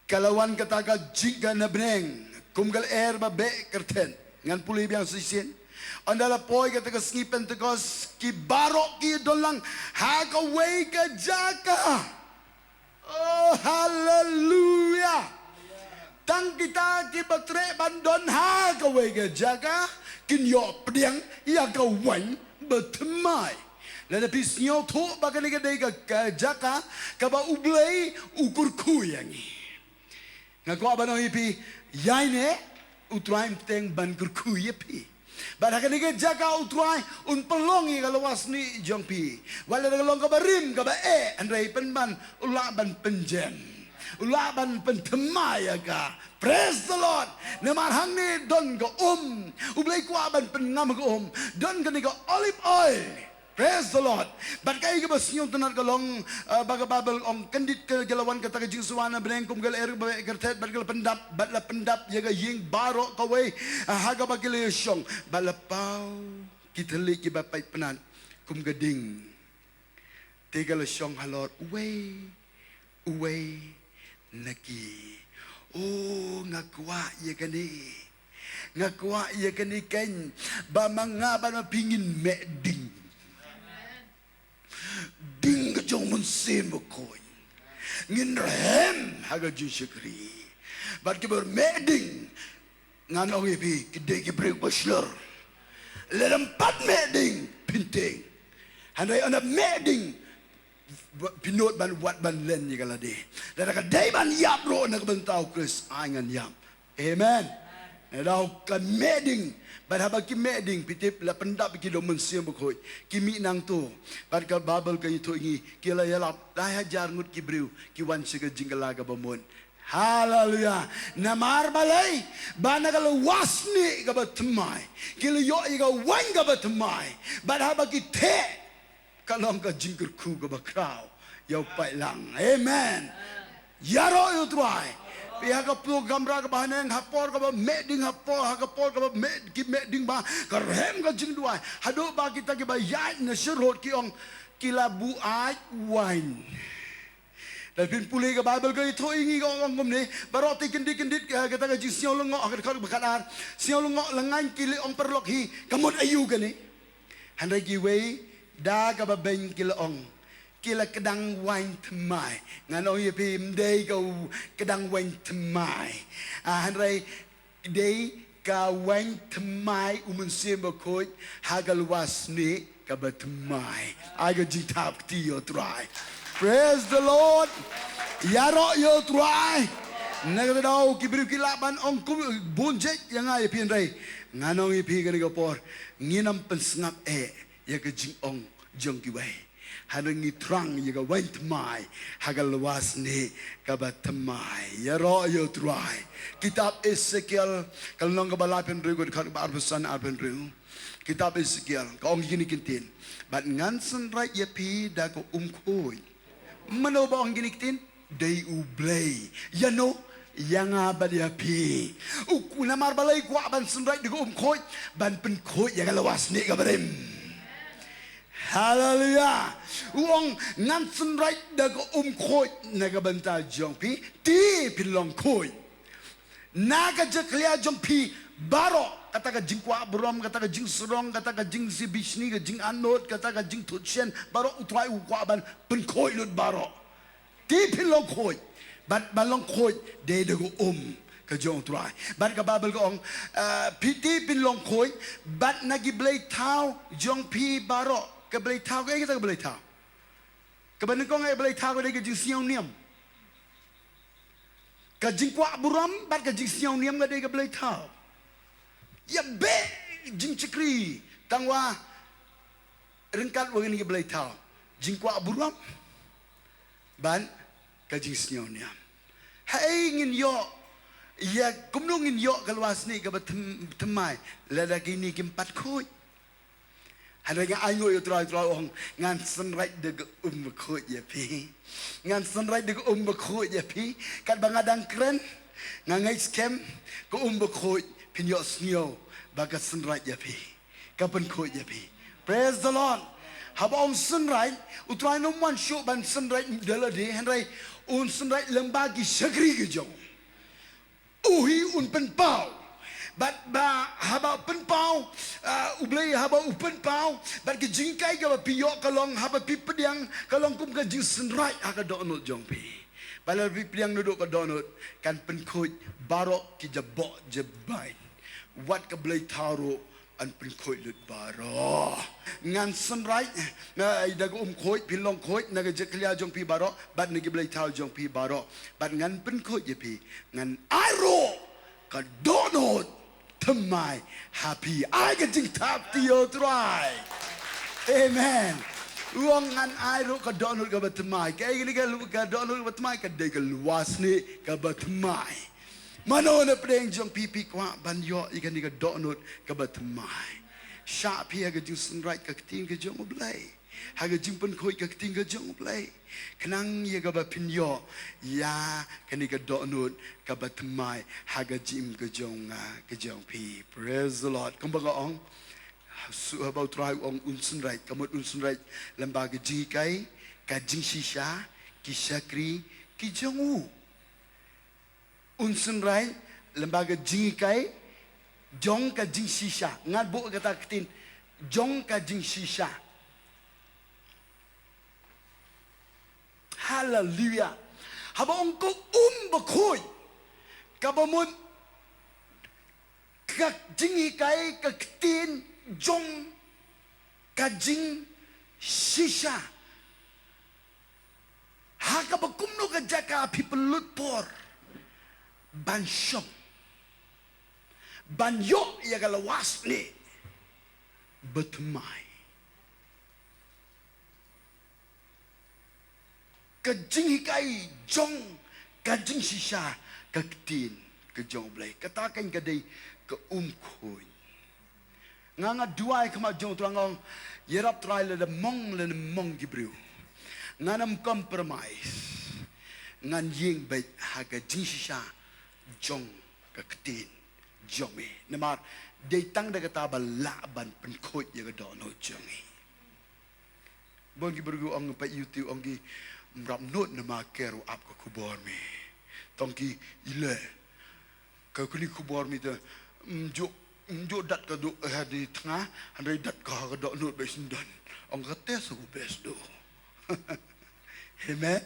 ka la wan kata ka jingkyrkhu na bneng kum ka lyer ba beh kyrthet. Ngan pule biang shisien. Ynda la poi kata ka sngi Pentekost, ki baroh ki don lang ha kawei ka jaka. Oh, haleluya. Tang kita kiba treh ban don ha kawei ka jaka kin ïoh pdiang ïa ka waiñ bathymmai. Lada phi sngewthuh ba kane ka dei ka, ka jaka kaba U Blei u kyrkhu ïa ngi. Nga kwah ban ong ïa phi, ïaineh, U Trai um bteng ban kyrkhu ïa phi. Bad ha kane ka jaka U Trai un pynlong ïa ka lywa snieh jong phi. Wat la ka long kaba rim kaba eh, hynrei pynban u lah ban pynjem. U lah ban pynthymmai ïa ka. Praise the Lord. Namar hangne don ka um. U Blei kwah ban pynngam ka um. Don kane ka olive oil. Praise the Lord. Bad kaei kaba sngewtynnat ka long, ah, ba ka Baibl ong kyndit ka, ka la wan kata ka jingsua na bneng kum ka lyer ba beh kyrthet, bad ka la pyndap, bad la pyndap ïa ka ïing baroh kawei, ah, ha kaba ki la shong, bad la paw ki thylliej kiba pait pnat kum ka ding. Te ka la shong halor uwei uwei na ki. O, nga kwah ïa kane. Nga kwah ïa kane keiñ. Ba ma nga bad ma phi ngin meh ding. Ding ka jong u Mynsiem Bakhuid. Ngin rhem ha ka jingshakri. Bad kiba meh ding, ngan ong ïa phi, ki dei ki briew ba shlur. Lada ym pat meh ding, phin tieng. Hynrei ynda meh ding, phin nud ban wad ban len ïa ka lade. Lada ka dei ban ïap ruh na ka bynta u Khrist, ai ngan ïap. Amen. Nada ka meh ding, bad haba ki meh ding, phi tip, la pyndap ïa ki da u Mynsiem Bakhuid, ki mih nangto. Bad ka Baibl ka ïathuh ïa ngi, ki la ïalap lai hajar ngut ki briew, ki wan sha ka jingkylla kaba mut. Haleluya. Namar balei? Ba na ka lwar snieh kaba thymmai ki la ïoh ïa ka waiñ kaba thymmai. Bad haba ki theh, ka long ka jingkyrkhu kaba khraw ïa u paidlang. Amen. Ïaroh ïa u Trai. Phi ha ka program ra kaba haneng, ha por kaba meh ding, ha por, ha ka por kaba meh, ki meh ding ba ka rhem ka jingduwai. Haduh ba kita kiba ïaid na syrhut ki ong, ki la buaid waiñ. Lada phin pule ka Baibl ka ïathuh ïa ngi ka ong kumne, baroh te kyndit kyndit, eh, kata ka jingsngew lyngngoh, ha ka dkhot ba khatar. Sngew lyngngoh lyngngan ki la ong, paralok hi, ka mut aïu kane? Hynrei kiwei da kaba beiñ ki la ong, ki la kdang waiñ thymmai. Ngan ong ïa phi, ym dei ka u-, kdang waiñ thymmai. Ah, hynrei dei ka waiñ thymmai u Mynsiem Bakhuid ha ka lwar snieh kaba thymmai. Ai ka jingthap kti ïa u Trai. Praise the Lord. Ïaroh ïa u Trai. Na kata ka daw ki briew ki lah ban ong kum bun jait ïa nga ïa phi, hynrei ngan ong ïa phi kane ka por, ngin ym pynsngap eh ïa ka jingong jong kiwei. Hynrei ngi thrang ïa ka waiñ thymmai ha ka lwar snieh kaba thymmai. Ïaroh ïa u Trai. Kitab Esekiel, ka lynnong kaba laiphew hynriew, ka dkhot kaba arphew san, arphew hynriew. Kitab Esekiel ka ong kine ki ktien. Bad ngan synrait ïa phi da ka um khuid. Mano ba ong kine ki ktien? Dei U Blei. Ïano? Ïa nga bad ïa phi. U ku-, namar balei u kwah ban synrait da ka um khuid? Ban pynkhuid ïa ka lwar snieh kaba rim. Haleluya. U ong, ngan synrait da ka um khuid na ka bynta jong phi, te phin long khuid. Na ka jakhlia jong phi baroh, kata ka jingkwah burom, kata ka jingsarong, kata ka jingsngewbha, ka jinganot, kata ka jingthut shen, baroh u Trai u kwah ban pynkhuid lut baroh. Te phin long khuid, bad ban long khuid dei da ka um ka jong u Trai. Bad ka Baibl ka ong, ah, phi te phin long khuid, bad na ki blei thaw jong phi baroh. Ka blei thaw, kaei kata ka blei thaw? Kaba nyngkong, ka blei thaw ka dei ka jingsngewniam. Ka jingkwah burom bad ka jingsngewniam ka dei ka blei thaw. Ïa beh jingshakri tang wa ryngkat wa kine ki blei thaw. Jingkwah burom bad ka jingsngewniam. Haei ngin ïoh, ïa kumno ngin ïoh ka lwar snieh kaba thym-, thymmai lada kine kim pat khuid? Hynrei nga ainguh ïa u Trai, u Trai u ong, ngan synrait da ka um bakhuid ïa phi. Ngan synrait da ka um bakhuid ïa phi. Katba nga dang kren, nga ngeit skhem, ka um bakhuid phin ïohsngew ba ka synrait ïa phi. Ka pynkhuid ïa phi. Praise the Lord. Haba ong synrait, u Trai um wan shuh ban synrait da lade, hynrei un synrait lyngba ki shakri ki jong u. U hi un pynpaw. Bad ba haba pynpaw, ah, U Blei haba u pynpaw, bad ka jinghikai kaba phi ïoh ka long haba phi pdiang, ka long kum ka jingsynrait ha ka dohnud jong phi. Bad lada phi pdiang naduh ka dohnud, kan pynkhuid baroh ki jaboh jabaiñ. Wat ka blei thaw ruh yn pynkhuid lut baroh. Ngan synrait, eh, da ka um khuid, phin long khuid na ka jakhlia jong phi baroh, bad na ki blei thaw jong phi baroh. Bad ngan pynkhuid ïa phi, ngan ai ruh ka dohnud thymmai ha phi. Ai ka jingthap kti ïa u Trai. Amen. U ong ngan ai ruh ka dohnud kaba thymmai. Kaei kane ka lu-, ka dohnud kaba thymmai? Ka dei ka lwar snieh kaba thymmai. Mano na pdeng jong phi phi kwah ban ïoh ïa kane ka dohnud kaba thymmai? Shah phi ha ka jingsynrait ka ktien ka jong U Blei, ha ka jingpynkhuid ka ktien ka jong U Blei, khnang ïa kaba phin ïoh ïa kane ka dohnud kaba thymmai ha ka jingim ka jong nga ka jong phi. Praise the Lord. Kumba nga ong, haba u Trai u ong un synrait, ka mut un synrait lyngba ka jinghikai, ka jingshisha, ki shakri ki jong u. Un synrai lyngba ka jinghikai jong ka jingshisha. Ngan buh kata ka ktien, jong ka jingshisha. Haleluya. Haba ong ka um bakhuid, kaba mut ka jinghikai, ka ktien jong ka jingshisha. Ha kaba kumno ka jaka phi pynlut por ban shong, ban ïoh ïa ka lwasnieh bathymmai? Ka jinghikai jong ka jingshisha, ka ktien ka jong U Blei. Kata kan ka dei ka um khuid. Nga, nga duwai khmat jong U Trai, nga ong, ïarap Trai, lada mong, lada mong ki briew, ngan ym compromise. Ngan ïeng beit ha ka jingshisha jong ka ktien jong me. Namar dei tang da kata ba lah ban pynkhuid ïa ka dohnud jong ngi. Bun ki briew ong, peit YouTube, ong ki, ym rap nud namar ka ruh ap ka khubor me. Tang ki, ile ka kuni khubor me te, ym ju, ym ju dat ka duh ha di tnga, hynrei dat ka ha ka dohnud beit syndon. Ong kata sa u best duh. Amen.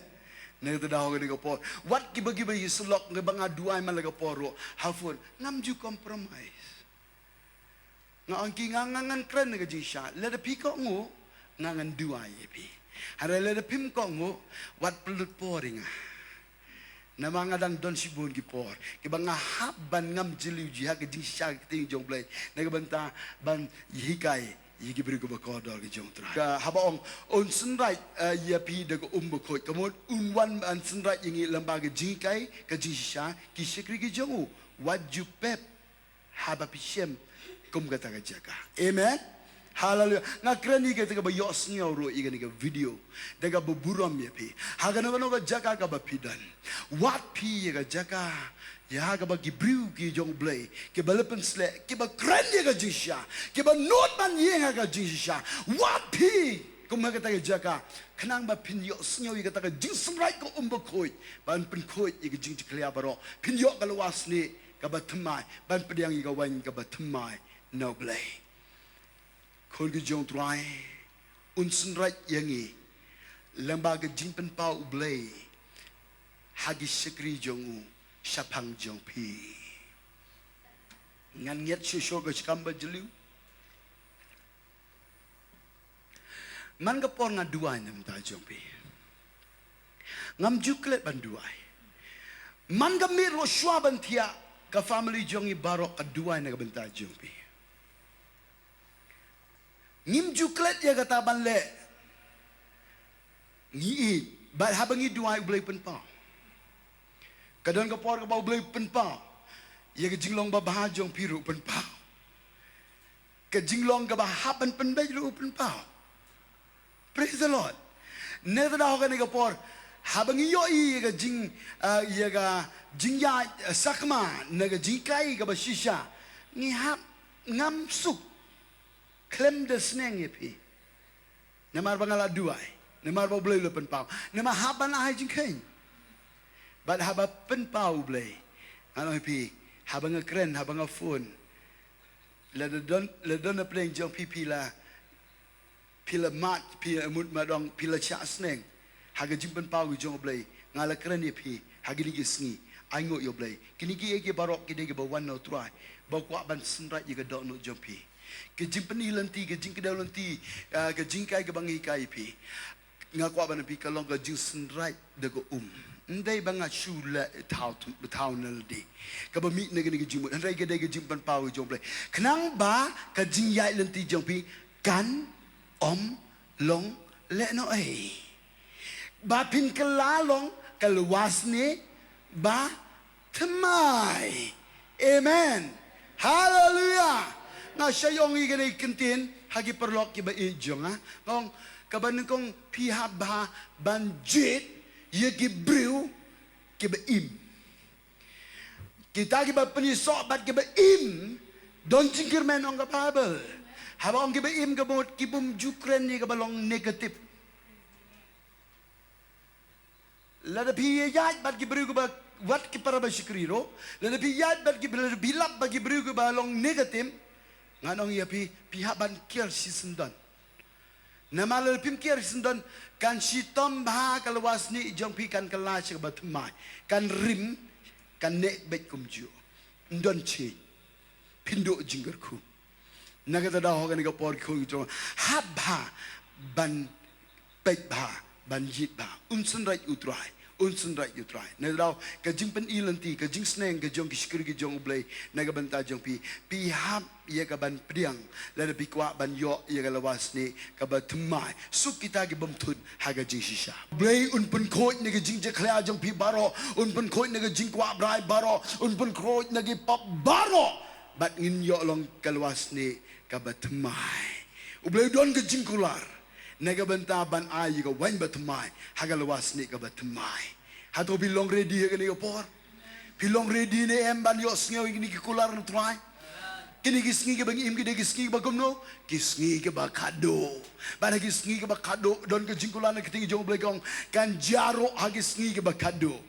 Na kata daw kane ka por, wat kiba, kiba ïa syllok, kiba nga duwai man la ka por ruh ha phone, ngam ju compromise. Nga ong ki, nga, nga ngan kren na ka jingshisha. Lada phi kohnguh, nga ngan duwai ïa phi. Hynrei lada phim kohnguh, wat pynlut por ïa nga. Namar nga dang don shibun ki por kiba nga hap ban ngam jylliew jia ha ka jingshisha, ka ktien jong U Blei, na ka bynta ban hikai ïa ki briew kiba kordor ki jong U Trai. Ka haba ong un synrai, eh, ïa phi da ka um bakhuid, ka mut un wan ban synrai ïa ngi lyngba ka jinghikai, ka jingshisha, ki shakri ki jong u. Wat ju pep haba phi shem kum kata ka jaka. Amen. Haleluya. Nga kren ïa kata kaba ïohsngew ruh ïa kane ka video, da kaba burom ïa phi. Ha kano kano ka jaka kaba phi don, wat phi ïa ka jaka, ïa kaba ki briew ki jong U Blei, kiba la pynsleh, kiba kren ïa ka jingshisha, kiba nud ban ïeng ha ka jingshisha, wat phi kum ha kata ka jaka, khnang ba phin ïohsngew ïa kata ka jingsynrai ka um bakhuid, ban pynkhuid ïa ka jingjakhlia baroh, phin ïoh ka lwasnieh kaba thymmai, ban pdiang ïa ka waiñ kaba thymmai na U Blei. Khun ki jong U Trai, un synrai ïa ngi lyngba ka jingpynpaw U Blei ha ki shakri jong u shaphang jong phi. Ngan ngiat shuh shuh ka shkam ba jylliew. Man ka por nga duwai na ka bynta jong phi. Ngam ju klet ban duwai. Man ka miet ruh shuwa ban thiah, ka family jong ngi baroh ka duwai na ka bynta jong phi. Ngim ju klet ïa kata ban leh. Ngi ïeit, bad haba ngi duwai U Blei pynpaw. Ka don ka por kaba U Blei pynpaw ïa ka jinglong babha jong phi ruh pynpaw. Ka jinglong kaba hap ban pynbeit ruh pynpaw. Praise the Lord. Na kata daw kane ka por, haba ngi ïohi ïa ka jing, ah, ïa ka jingïaid, ah, sakma na ka jinghikai kaba shisha, ngi hap ngam suk khlem da sneng ïa phi. Namar ba nga la duwai, namar ba U Blei u la pynpaw, namar hap ban ai jingkheiñ. Bad haba pynpaw U Blei, ngan ong ïa phi, haba nga kren, haba nga phone, lada don, lada don na pdeng jong phi, phi la, phi la mad, phi mut ma dong, phi la shah sneng ha ka jingpynpaw ka jong U Blei. Nga la kren ïa phi ha kine ki sngi, ainguh ïa U Blei. Kine kiei kiei baroh ki dei kiba wan na U Trai, ba kwah ban synreit ïa ka dohnud jong phi. Ka jingpyni lynti, ka jingkdew lynti, ah, ka jinghikai kaba ngi hikai ïa phi, nga kwah ban ong ïa phi, ka long ka jingsynreit da ka um. Ym dei ba nga shu leh thaw, thaw na lade kaba mih na kane ka jingmut, hynrei ka dei ka jingpynpaw ka jong U Blei, khnang ba ka jingïaid lynti jong phi kan ym long lehnohei, ba phin kylla long ka lwasnieh bathymmai. Amen. Haleluya. Nga shah ong ïa kane ka kyntien ha ki paralok kiba ïeit jong nga. Nga ong, kaba nyngkong, phi hap bha ban jied ïa ki briew kiba im. Kita kiba pyni soh bad kiba im, don jingkyrmen, ong ka Baibl. Haba ong kiba im, ka mut ki bym ju kren ïa kaba long negative. Lada phi ïaid bad ki briew kiba wat ki para ba shakri ruh, lada phi ïaid bad ki, lada phi lap bad ki briew kiba long negative, ngan ong ïa phi, phi hap ban kiar shisyndon. Namar lada phim kiar shisyndon, kan shitom bha ka lwar snieh jong phi, kan kylla sha kaba thymmai, kan rim, kan neh beit kumjuh. Ym don change. Phin duh jingkyrkhu. Na kata daw ha kane ka por ki khun ki jong, hap bha ban peit bha, ban jied bha. Un synreit U Trai, un synreit U Trai. Na kata daw ka jingpyni lynti, ka jingsneng ka jong ki shakri ki jong U Blei na ka bynta jong phi, phi hap ïa ka ban pdiang. Lada phi kwah ban ïoh ïa ka lwar snieh kaba thymmai, suk kita ki bym thut ha ka jingshisha. Blei un pynkhuid na ka jingjakhlia jong phi baroh, un pynkhuid na ka jingkwah brai baroh, un pynkhuid na ki pop baroh, bad ngin ïoh long ka lwar snieh kaba thymmai. U Blei u don ka jingkular na ka bynta ban ai ïa ka waiñ ba thymmai ha ka lwar snieh kaba thymmai. Hato phi long ready ha kane ka por? Phi long ready ne em ban ïohsngew ïa kine ki kular na U Trai? Kine ki sngi kiba ngi im ki dei ki sngi kiba kumno? Ki sngi kiba khadduh. Bad ha ki sngi kiba khadduh don ka jingkular na ka ktien jong U Blei ka ong, kan jia ruh ha ki sngi kiba khadduh.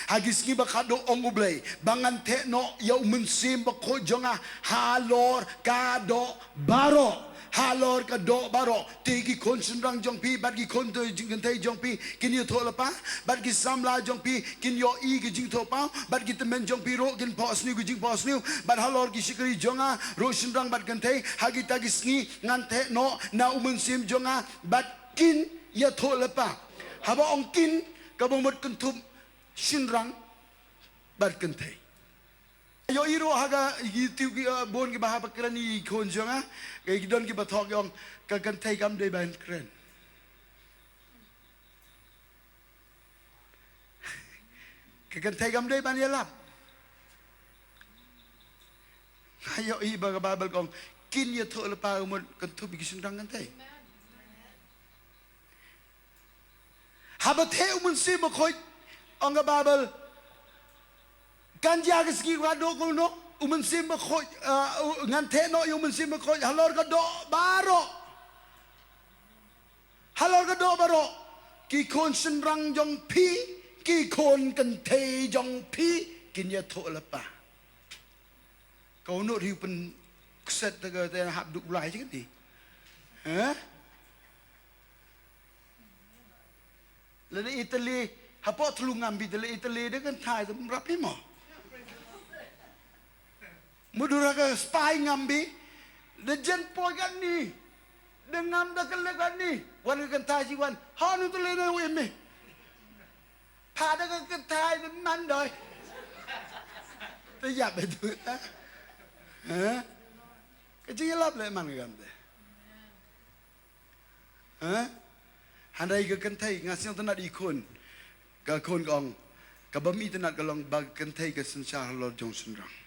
Ha ki sngi ba khadduh, ong U Blei, ba ngan theh noh ïa U Mynsiem Bakhuid jong nga halor ka doh baroh. Halor ka doh baroh. Te ki khun shynrang jong phi bad ki khun kynthei jong phi kin ïathuh lypa, bad ki samla jong phi kin ïohi ki jingthohpaw, bad ki tymmen jong phi ruh kin phohsniew ki jingphohsniew. Bad halor ki shakri jong nga ruh, shynrang bad kynthei, ha kita ki sngi ngan theh noh na U Mynsiem jong nga bad kin ïathuh lypa. Haba ong kin, kaba mut kynthup shynrang bad kynthei. Ïohi ruh ha ka YouTube ki, uh, bun kiba hap ban kren ïa ki khun jong nga. Ki don kiba thoh ki ong, ka kynthei kam dei ban kren. Ka kynthei kam dei ban ïalap. Nga ïohi ba ka Baibl ka ong, kin ïathuh lypa, ka mut kynthup ïa ki shynrang kynthei. Haba theh U Mynsiem Bakhuid, ong ka Baibl, kan jia ha ki sngi khadduh kumno? U Mynsiem Bakhuid, uh, u, ngan theh noh ïa U Mynsiem Bakhuid halor ka doh baroh. Halor ka doh baroh. Ki khun shynrang jong phi, ki khun kynthei jong phi kin ïathuh lypa. Ka uno ri u pynkset te ka te hap duk Blai jingkati. Ha? Lada Italy, hapoh thlung ngam bi te la Italy da kynthai te mrap hi mo. Mudur ha ka spy ngam bi, da jen poi katni, da ngam da kylli katni, wan ka kynthai shi wan, ha nu te le na u imi. Pha da ka kynthai da man doi. Te ïap itu. Ha? Ka jingïalap le man ka kam te. Ha? Hynrei ka kynthei, nga sngewtynnat i khun. Ka khun ka ong, ka bym itynnat ka long ba ka kynthei ka synshar halor jong shynrang.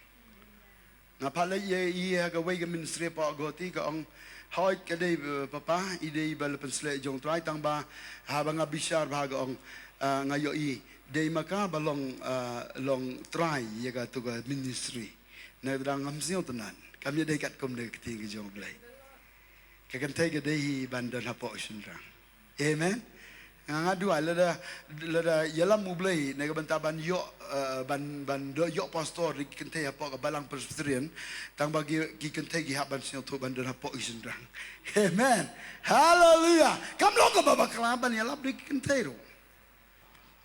Nga pat leit ïa i ha kawei ka ministry hapoh Guwahati, ka ong, hooid ka dei, eh, papa, i dei ba la pynsleh jong Trai, tang ba haba nga bishar bha, ka ong, ah, nga ïohi dei ma ka ba long, ah, long trai ïa katu ka ministry. Na kata ngam sngewtynnat, kam ïadei katkum da ka ktien ka jong U Blei. Ka kynthei ka dei hi ban don hapoh shynrang. Amen. Nga, nga duwai lada, lada ïalam U Blei na ka bynta ban ïoh, eh, ban, ban ïoh pastor da ki kynthei hapoh ka Balang Presbyterian, tang ba ki, ki kynthei ki hap ban sngewthuh ban don hapoh ki shynrang. Amen. Haleluya. Kam long kaba bakla ban ïalap da ki kynthei ruh.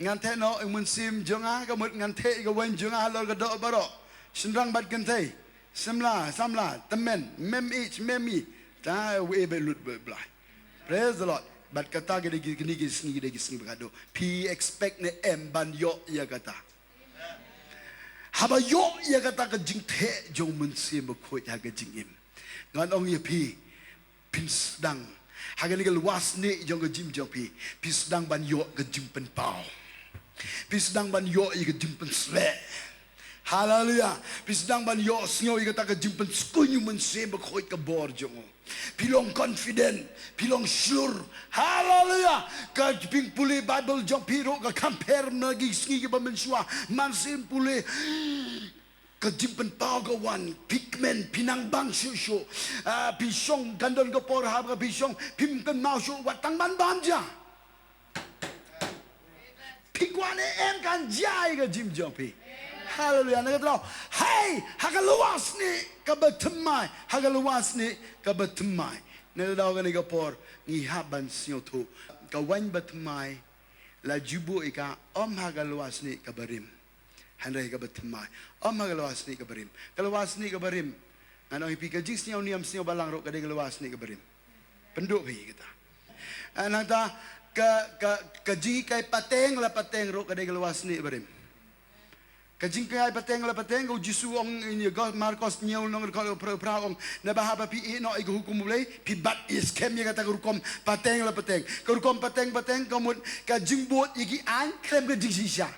Ngan theh noh ïa u mynsiem jong nga, ka mut ngan theh ïa ka waiñ jong nga halor ka doh baroh. Shynrang bad kynthei, samla, samla, tymmen, mem ïeit, mem ïeit. Ta u e ba lut ba Blai. Praise the Lord. Bad kata ka dei ki, kine ki sngi, ki dei ki sngi ba khadduh. Phi expect ne em ban ïoh ïa kata? Haba ïoh ïa kata ka jingtheh jong u Mynsiem Bakhuid ha ka jingim, ngan ong ïa phi, phin sdang ha kane ka lwar snieh jong ka jingim jong phi, phi sdang ban ïoh ka jingpynpaw. Phi sdang ban ïoh ïa ka jingpynsleh. Haleluya. Phi sdang ban ïohsngew ïa kata ka jingpynskhem u Mynsiem Bakhuid, ka bor jong u. Phi long confident, phi long sure. Haleluya. Ka jingpule Bible jong phi ruh ka compare na ki sngi kiba mynshuwa. Mynsiem pule, ka jingpynpaw ka wan, phi kmen, phi nang bang shuh shuh. Ah, phi shong, kan don ka por haba phi shong phim kynmaw shuh wat tang ban bam ja. Phi Kwah ne em kan jia ïa ka jingim jong phi. Haleluya. Na kata ka daw, hei, ha ka lywa snieh kaba thymmai, ha ka lywa snieh kaba thymmai. Na kata ka daw, kane ka por ngi hap ban sngewthuh, ka waiñ ba thymmai la ju buh ïa ka, ym ha ka lywa snieh kaba rim, hynrei kaba thymmai. Ym ha ka lywa snieh kaba rim. Ka lywa snieh kaba rim, ngan ong ïa phi, ka jingsngew niam sngew balang ruh ka dei ka lywa snieh kaba rim. Pynduh phi kata. Ah, nangta ka, ka, ka jinghikai pateng la pateng ruh ka dei ka lywa snieh ba rim. Ka jinghikai pateng la pateng, ka u Jisu u ong ïa ka, Markos hynñiew lynnong dkhot phra, phra, u ong, naba haba phi ïeh noh ïa ka hukum U Blei, phi bat ïa skhem ïa kata ka rukom pateng la pateng. Ka rukom pateng pateng ka mut ka jingbud ïa ki aiñ khlem ka jingshisha.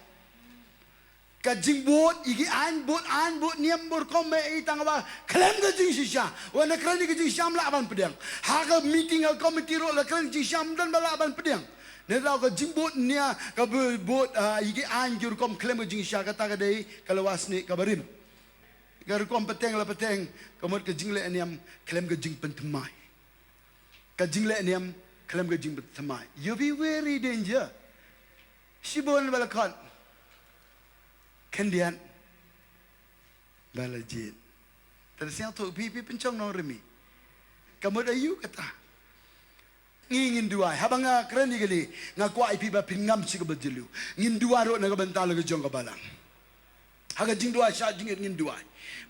Ka jingbud ïa ki aiñ, bud aiñ, bud niam, bud rukom, eh, tang ba khlem ka jingshisha. Wat la kren ïa ka jingshisha ym lah ban pdiang. Ha ka meeting, ha ka committee ruh la kren jingshisha ym don ba lah ban pdiang. Ne daw ka jingbud nia, ka bu-, bud, ah, ïa ki aiñ ki rukom khlem ka jingshisha, kata ka dei ka lywa snieh kaba rim. Ka rukom pateng la pateng ka mut ka jingleh niam khlem ka jingpynthymmai. Ka jingleh niam khlem ka jingpynthymmai. You'll be very danger. Shibun ba la khot khyndiat ba la jied. Te sngewthuh phi, phi pynshong nongrim hi. Ka mut aïu kata? Ngi ngin duwai. Haba nga kren ïa kane, nga kwah ïa phi ba phin ngam sha kaba jylliew. Ngin duwai ruh na ka bynta la ka jong ka balang. Ha ka jingduwai shah jingit ngin duwai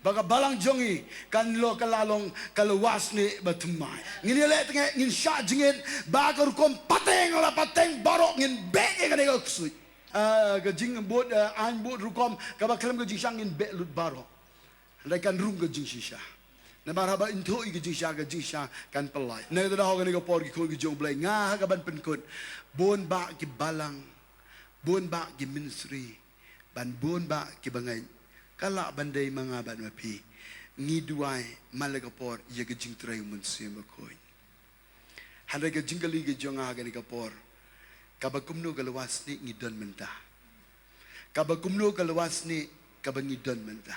ba ka balang jong ngi kan long, ka la long ka lywa snieh ba thymmai. Ngin ïaleh tang, ngin shah jingit ba ka rukom pateng la pateng baroh ngin beh ïa kane ka ksuid. Ah, ka jingbud, ah, aiñ bud rukom kaba khlem ka jingshisha ngin beh lut baroh. Hynrei kan rung ka jingshisha. Namar haba ïnthuh ïa ka jingshisha, ka jingshisha kan pynlait. Na kata ka daw, ha kane ka por, ki khun ki jong U Blei, nga ha kaban pynkut, bun bah ki balang, bun bah ki mynsri, bad bun bah ki bangeit, ka lah ban dei ma nga bad ma phi. Ngi duwai man la ka por ïa ka jingtrei U Mynsiem Bakhuid. Hynrei ka jingkylli ka jong nga ha kane ka por, kaba kumno ka lywa snieh ngi don mynta? Kaba kumno ka lywa snieh kaba ngi don mynta?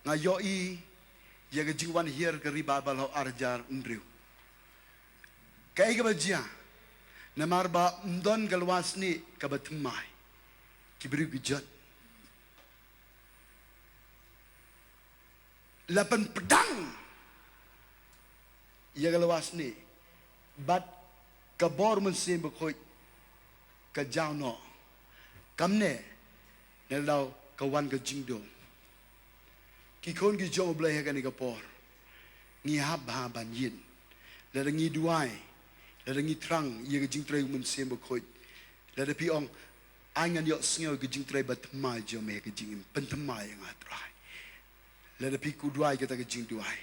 Nga ïohi ïa ka jingwan hiar ka revival ha u ar hajar hynriew. Kaei kaba jia? Namar ba ym don ka lywa snieh kaba thymmai, ki briew ki jot. La pynpdang ïa ka lywa snieh bad ka bor Mynsiem Bakhuid ka jaw noh. Kumne, na daw ka wan ka jingdum. Ki khun ki jong U Blei, ha kane ka por ngi hap bha ban ïeit. Lada ngi duwai, lada ngi thrang ïa ka jingtrei U Mynsiem Bakhuid, lada phi ong, ai ngan ïohsngew ïa ka jingtrei ba thymmai jong me ha ka jingim, pynthymmai ïa nga Trai. Lada phi kwah duwai kata ka jingduwai,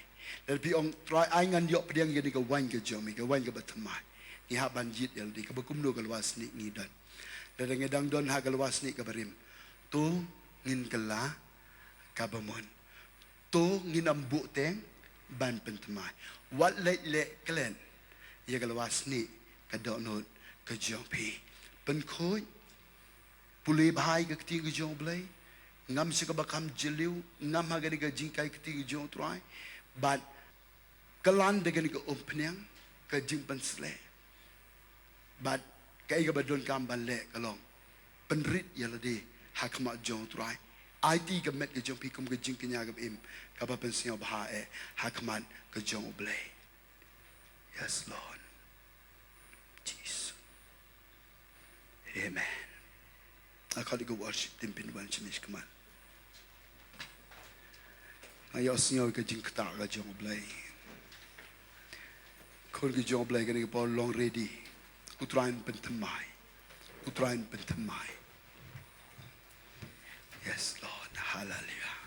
lada phi ong, Trai, ai ngan ïoh pdiang ïa kane ka waiñ ka jong me, ka waiñ kaba thymmai, ngi hap ban ïeit ïa lade. Kaba kumno ka lywa snieh ngi don? Lada ngi dang don ha ka lywa snieh kaba rim, to ngin kylla kaba mon. To ngin ym buhteng ban pynthymmai. Wat leit leh klet ïa ka lywa snieh ka dohnud ka jong phi. Pynkhuid, pule bha ïa ka ktien ka jong U Blei. Ngam sha kaba kham jylliew, ngam ha kane ka jinghikai ktien ka jong U Trai. Bad kylla da kane ka umphniang, ka jingpynsleh. Bad kaei kaba donkam ban leh ka long pynrit ïa lade ha khmat jong U Trai. Aiti ka met ka jong phi kum ka jingkñia kaba im, kaba pynsngewbha eh ha khmat ka jong U Blei. Yes, Lord. Jisu. Amen. Nga khot ïa ka worship team phin wan shane shakhmat. Nga ïohsngew ïa ka jingktah ka jong U Blei. Khun ki jong U Blei, kane ka por long ready. U Trai un pynthymmai. U Trai un pynthymmai. Yes, Lord. Hallelujah.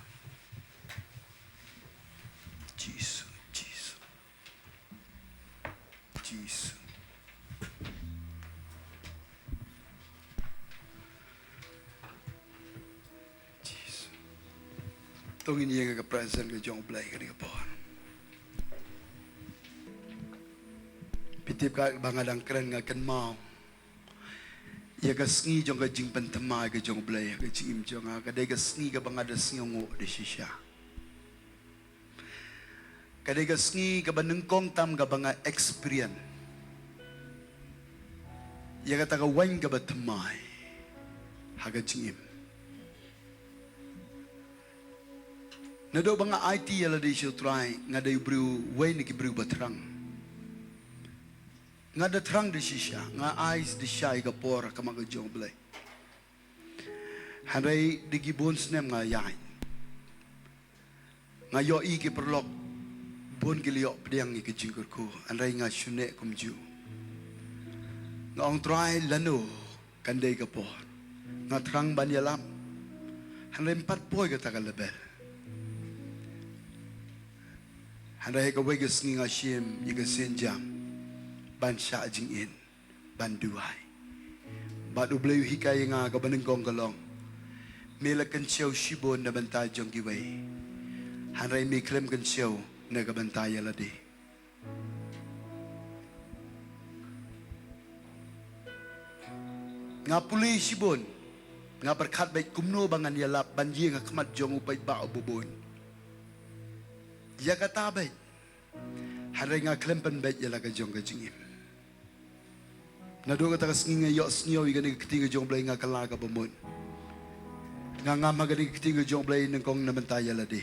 Jisu, Jisu. Jisu. Jisu. To ngin ïeng ha ka presence ka jong U Blei kane ka por. Phi tip, katba nga dang kren nga kynmaw ïa ka sngi jong ka jingpynthymmai ka jong U Blei ha ka jingim jong nga. Ka dei ka sngi kaba nga da sngewnguh da shisha. Ka dei ka sngi kaba nyngkong tam kaba nga experience ïa kata ka waiñ kaba thymmai. ha ka jingim. Naduh ba nga aiti ïa lade sha u Trai, nga dei u briew, uwei na ki briew ba thrang. Nga da thrang da shisha, nga ai da shisha ïa ka por ha khmat ka jong u Blei. Hynrei da ki bun snem nga ïaid. Nga ïohi ki paralok bun ki la ïoh pdiang ïa ka jingkyrkhu, hynrei nga shu neh kumjuh. Nga ong, Trai, lano kan dei ka por? Nga thrang ban ïalap, hynrei ym pat poi kata ka level. Hynrei ha kawei ka sngi nga shim ïa ka sienjam ban shah jingin, ban duwai. Bad u Blei u hikai ïa nga kaba nyngkong ka long, me la kynshew shibun na bynta jong kiwei, hynrei me khlem kynshew na ka bynta ïa lade. Nga pule shibun, nga pyrkhat beit kumno ba ngan ïalap ban ïeng ha khmat jong u paidbah uba bun. Ïa kata beit. Hynrei nga khlem pynbeit ïa la ka jong ka jingim. Naduh kata ka sngi nga ïohsngew ïa kane ka ktien ka jong u Blei, nga kylla kaba mut. Nga ngam ha kane ka ktien ka jong u Blei nyngkong na bynta ïa lade.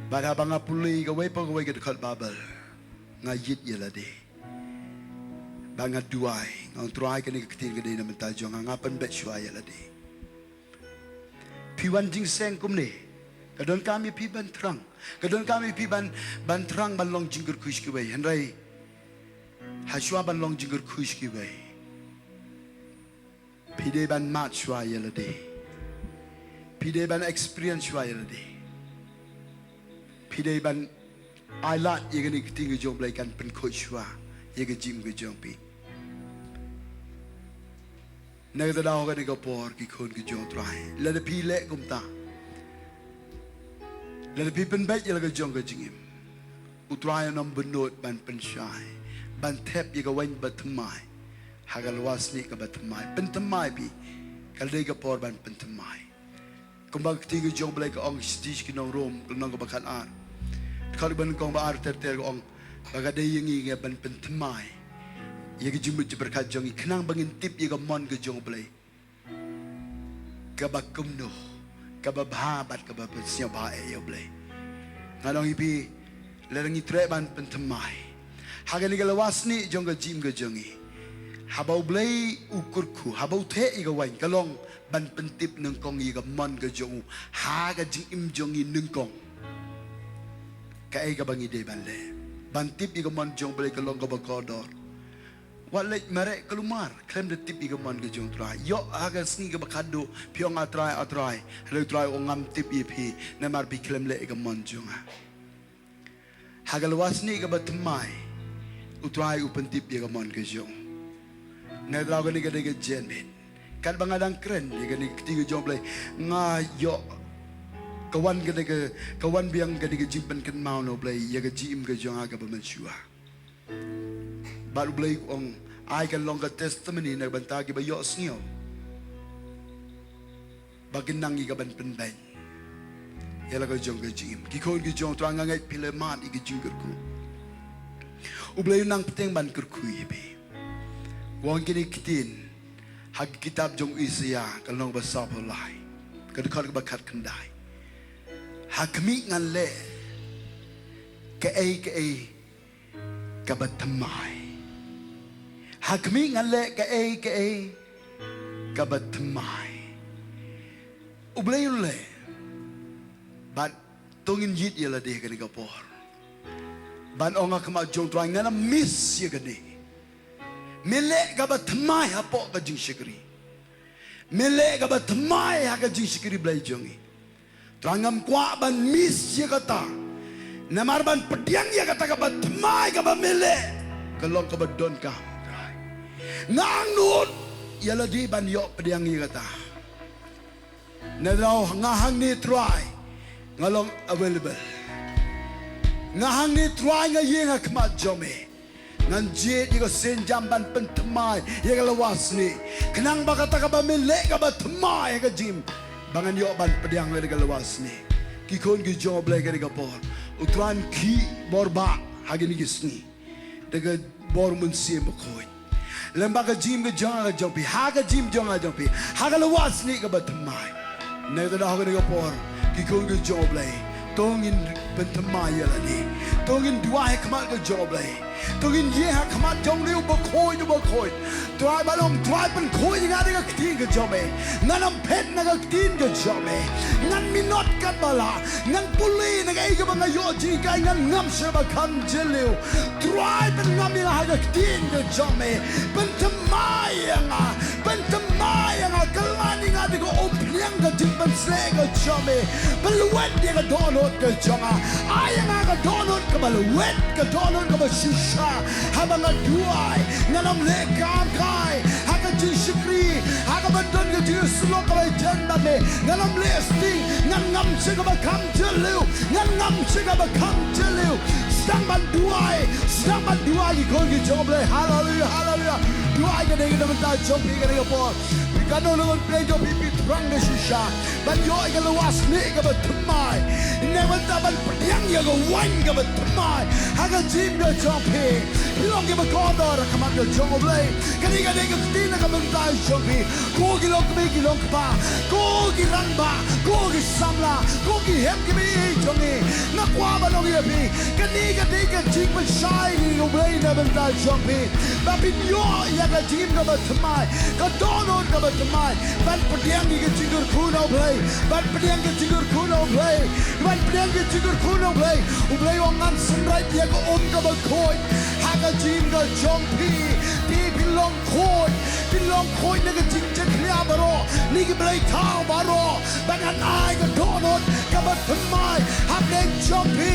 Bad haba nga pule kawei pa kawei ka dkhot Baibl, nga ïit ïa lade. Bad nga duwai, nga ong, Trai, kane ka ktien ka dei na bynta jong nga, nga pynbeit shuwa ïa lade. Phi wan jingïaseng kumne, ka donkam ïa phi ban thrang. Ka donkam ïa phi ban, ban thrang ban long jingkyrkhu sha kiwei. Hynrei ha shuwa ban long jingkyrkhu sha kiwei, phi dei ban mad shuwa ïa lade. Phi dei ban experience shuwa ïa lade. Phi dei ban ai lad ïa kane ka ktien ka jong u Blei kan pynkhuid shuwa ïa ka jingim ka jong phi. Na kata ka daw, ha kane ka por, ki khun ki jong u Trai, lada phi leh kumta, lada phi pynbeit ïa la ka jong ka jingim, u Trai un ym bynnud ban pynshai, ban thep ïa ka waiñ ba thymmai ha ka lywa snieh kaba thymmai. Pynthymmai phi, ka la dei ka por ban pynthymmai. Kumba ka ktien ka jong u Blei ka ong, shithi sha ki nong Rom, ka lynnong kaba khatar, dkhot kaba nyngkong, ba ar ter ter, ka ong ba ka dei ïa ngi, ngi ban pynthymmai ïa ka jingmut jingpyrkhat jong ngi, khnang ba ngin tip ïa ka mon ka jong u Blei, kaba kumno, kaba bha bad kaba pynsngewbha eh ïa u Blei. Nga ong ïa phi, lada ngi treh ban pynthymmai ha kane ka lywa snieh jong ka jingim ka jong ngi, haba u Blei u kyrkhu, haba u theh ïa ka waiñ, ka long ban pyntip nyngkong ïa ka mon ka jong u ha ka jingim jong ngi nyngkong. Kaei kaba ngi dei ban leh? Ban tip ïa ka mon jong u Blei ka long kaba kordor. Wat leit mareh kulmar khlem da tip ïa ka mon ka jong u Trai. Ïoh ha ka sngi kaba khatduh phi ong, A Trai, A Trai, hynrei u Trai u ong, ngam tip ïa phi, namar phi khlem leh ïa ka mon jong nga. Ha ka lywa snieh kaba thymmai, u Trai u pyntip ïa ka mon ka jong u. Na kata ka daw, kane ka dei ka jingmut. Katba nga dang kren ïa kane ka ktien ka jong u Blei, nga ïoh ka wan kane ka, ka wan biang kane ka jingpynkynmaw na u Blei ïa ka jingim ka jong nga kaba mynshuwa. Bad u Blei u ong, ai kan long ka testimony na ka bynta kiba ïohsngew, ba kin nang ïa ka ban pynbeit ïa la ka jong ka jingim. Ki khun ki jong u Trai, nga ngeit phi la mad ïa ka jingkyrkhu. U Blei u nang bteng ban kyrkhu ïa phi. U ong kine ki ktien ha ka kitab jong u Isaïah, ka lynnong ba sawphew lai, ka dkhot kaba khatkhyndai: Ha khmih ngan leh kaei kaei kaba thymmai. Ha khmih ngan leh kaei kaei kaba thymmai. U Blei u leh. Bad to ngin ïit ïa lade ha kane ka por, ban ong ha khmat jong u Trai, ngan ym miss ïa kane. Me leh kaba thymmai hapoh ka jingshakri. Me leh kaba thymmai ha ka jingshakri Blei jong ngi. Trai, ngam kwah ban miss ïa kata. Namar ban pdiang ïa kata kaba thymmai kaba me leh, ka long kaba donkam, Trai. Nga angnud ïa lade ban ïoh pdiang ïa kata. Na kata ka daw, nga hangne Trai, nga long available. Nga hangne Trai, nga ïeng ha khmat jong me. Ngan jied ïa ka sienjam ban pynthymmai ïa ka lywa snieh, khnang ba kata kaba me leh kaba thymmai ha ka jingim, ba ngan ïoh ban pdiang ïa ka lywa snieh. Ki khun ki jong u Blei, kane ka por u Trai un khih bor bah ha kine ki sngi da ka bor Mynsiem Bakhuid. Lyngba ka jingim ka jong nga ka jong phi, ha ka jingim jong nga jong phi, ha ka lywa snieh kaba thymmai. Nangta da ha kane ka por, ki khun ki jong U Blei, to ngin pynthymmai ïa lade. To ngin duwai ha khmat ka jong U Blei. To ngin ïeng ha khmat jong une u Bakhuid, u Bakhuid. Trai, ba long Trai, pynkhuid ïa nga da ka ktien ka jong me. Ngan ym phet na ka ktien ka jong me. Ngan minot katba lah. Ngan pule na kaei kaba nga ïoh jinghikai, ngan ngam sha kaba kham jylliew. Trai, pynngam ïa nga ha ka ktien ka jong me. Pynthymmai ïa nga. Pynthymmai ïa nga. Kylla ïa nga da ka umphniang ka jingpynshlur ka jong me. Pynlwet ïa ka dohnud ka jong nga. Ai ïa nga ka dohnud kaba lwet, ka dohnud kaba shisha. Haba nga duwai, ngan ym leh kam kai ha ka jingshakri, ha kaba don ka jingïasyllok kaba jan bad me. Ngan ym leh sting, ngan ngam sha kaba kham jylliew, ngan ngam sha kaba kham jylliew. Sdang ban duwai, sdang ban duwai, ki khun ki jong U Blei. Haleluya, haleluya. Duwai ka dei na ka bynta jong phi kane ka por. Phi katno na ka bynta jong phi, phi thrang ka shisha ban ïoh ïa ka lywa snieh kaba thymmai. Na ka bynta ban pdiang ïa ka waiñ kaba thymmai ha ka jingim ka jong phi. Phi long kiba kordor ha khmat ka jong U Blei. Kane ka dei ka ktien na ka bynta jong phi. Ko ki longkmie ki longkpa, ko ki rangbah, ko ki samla, ko ki hep ki mei jong ngi, nga kwah ban ong ïa phi, kane ka dei ka jingpynshai na U Blei na ka bynta jong phi. Ba phin ïoh ïa ka jingim kaba thymmai, ka dohnud kaba thymmai, ban pdiang ïa ka jingkyrkhu na U Blei, ban pdiang ka jingkyrkhu na U Blei, ban pdiang ka jingkyrkhu na U Blei. U Blei u ong ngan synreit ïa ka um kaba khuid ha ka jingim ka jong phi. Phi, phi long khuid, phi long khuid na ka jingjaitbynriew baroh, na ki blei thaw baroh. Ba ngan ai ka dohnud kaba thymmai hapdeng jong phi.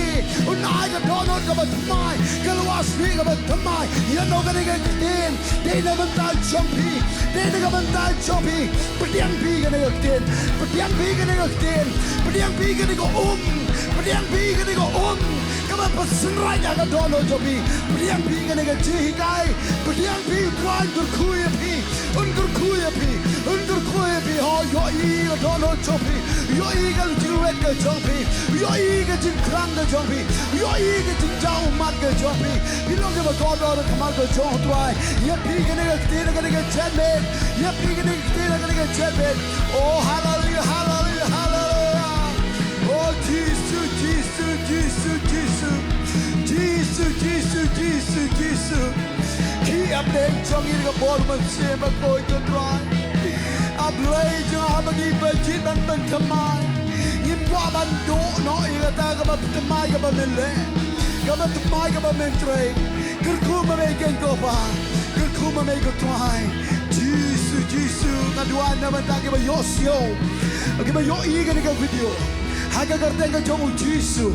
Un ai ka dohnud kaba thymmai, ka lywa snieh kaba thymmai. Ïa no kane ka ktien, dei na bynta jong phi, dei na ka bynta jong phi. Pdiang phi kane ka ktien, pdiang phi kane ka ktien, pdiang phi kane ka um, pdiang phi kane ka um kaba pynsynreit ïa ka dohnud jong phi. Pdiang phi kane ka jinghikai, pdiang phi, Trai un kyrkhu ïa phi. Un kyrkhu ïa phi, un kyrkhu ïa phi. Ho, ïohi ka dohnud jong phi, ïohi ka jingwet ka jong phi, ïohi ka jingthrang ka jong phi, ïohi ka jingjaw ummat ka jong phi. Phi long kiba kordor ha khmat ka jong U Trai. Ïa phi kane ka ktien ha kane ka janmiet, ïa phi kane ka ktien ha kane ka janmiet. Oh, haleluya, haleluya, haleluya. Oh, Jisu, Jisu, Jisu, Jisu. Jisu, Jisu, Jisu, Jisu. Khie hapdeng jong ngi ka bor mynsiem bakhuid, ko Trai. A Blei jong nga, haba ngi jied ban pynthymmai, ngim kwah ban duh noh ïa kata kaba thymmai kaba men leh, kaba thymmai kaba men trei. Kyrkhu ma me keiñ ko Pa, kyrkhu ma me ko Trai. Jisu, Jisu, nga duwai na bynta kiba ïohsngew, kiba ïohi kane ka video. Ha ka kyrteng ka jong U Jisu,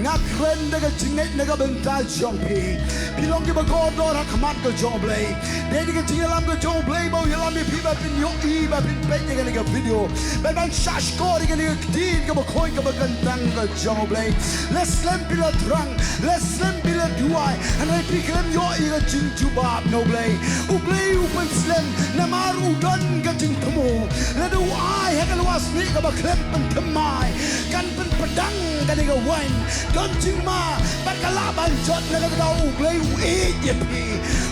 nga kren da ka jingngeit na ka bynta jong phi. Phi long kiba kordor ha khmat ka jong U Blei. Dei da ka jingïalam ka jong U Blei ba u ïalam ïa phi ba phin ïohi, ba phin peit ïa kane ka video, ba phin shahshkor ïa kane ka ktien kaba khuid kaba kyntang ka jong U Blei. La slem phi la thrang, la slem phi la duwai, hynrei phi khlem ïoh ïa ka jingjubab na U Blei. U Blei u pynslem namar u don ka jingthmu. Lada u ai ha ka lywa snieh kaba khlem pynthymmai, kan pynpdang kane ka waiñ. Don jingma ba ka lah ban jot, na kata ka daw U Blei u ïeit ïa phi.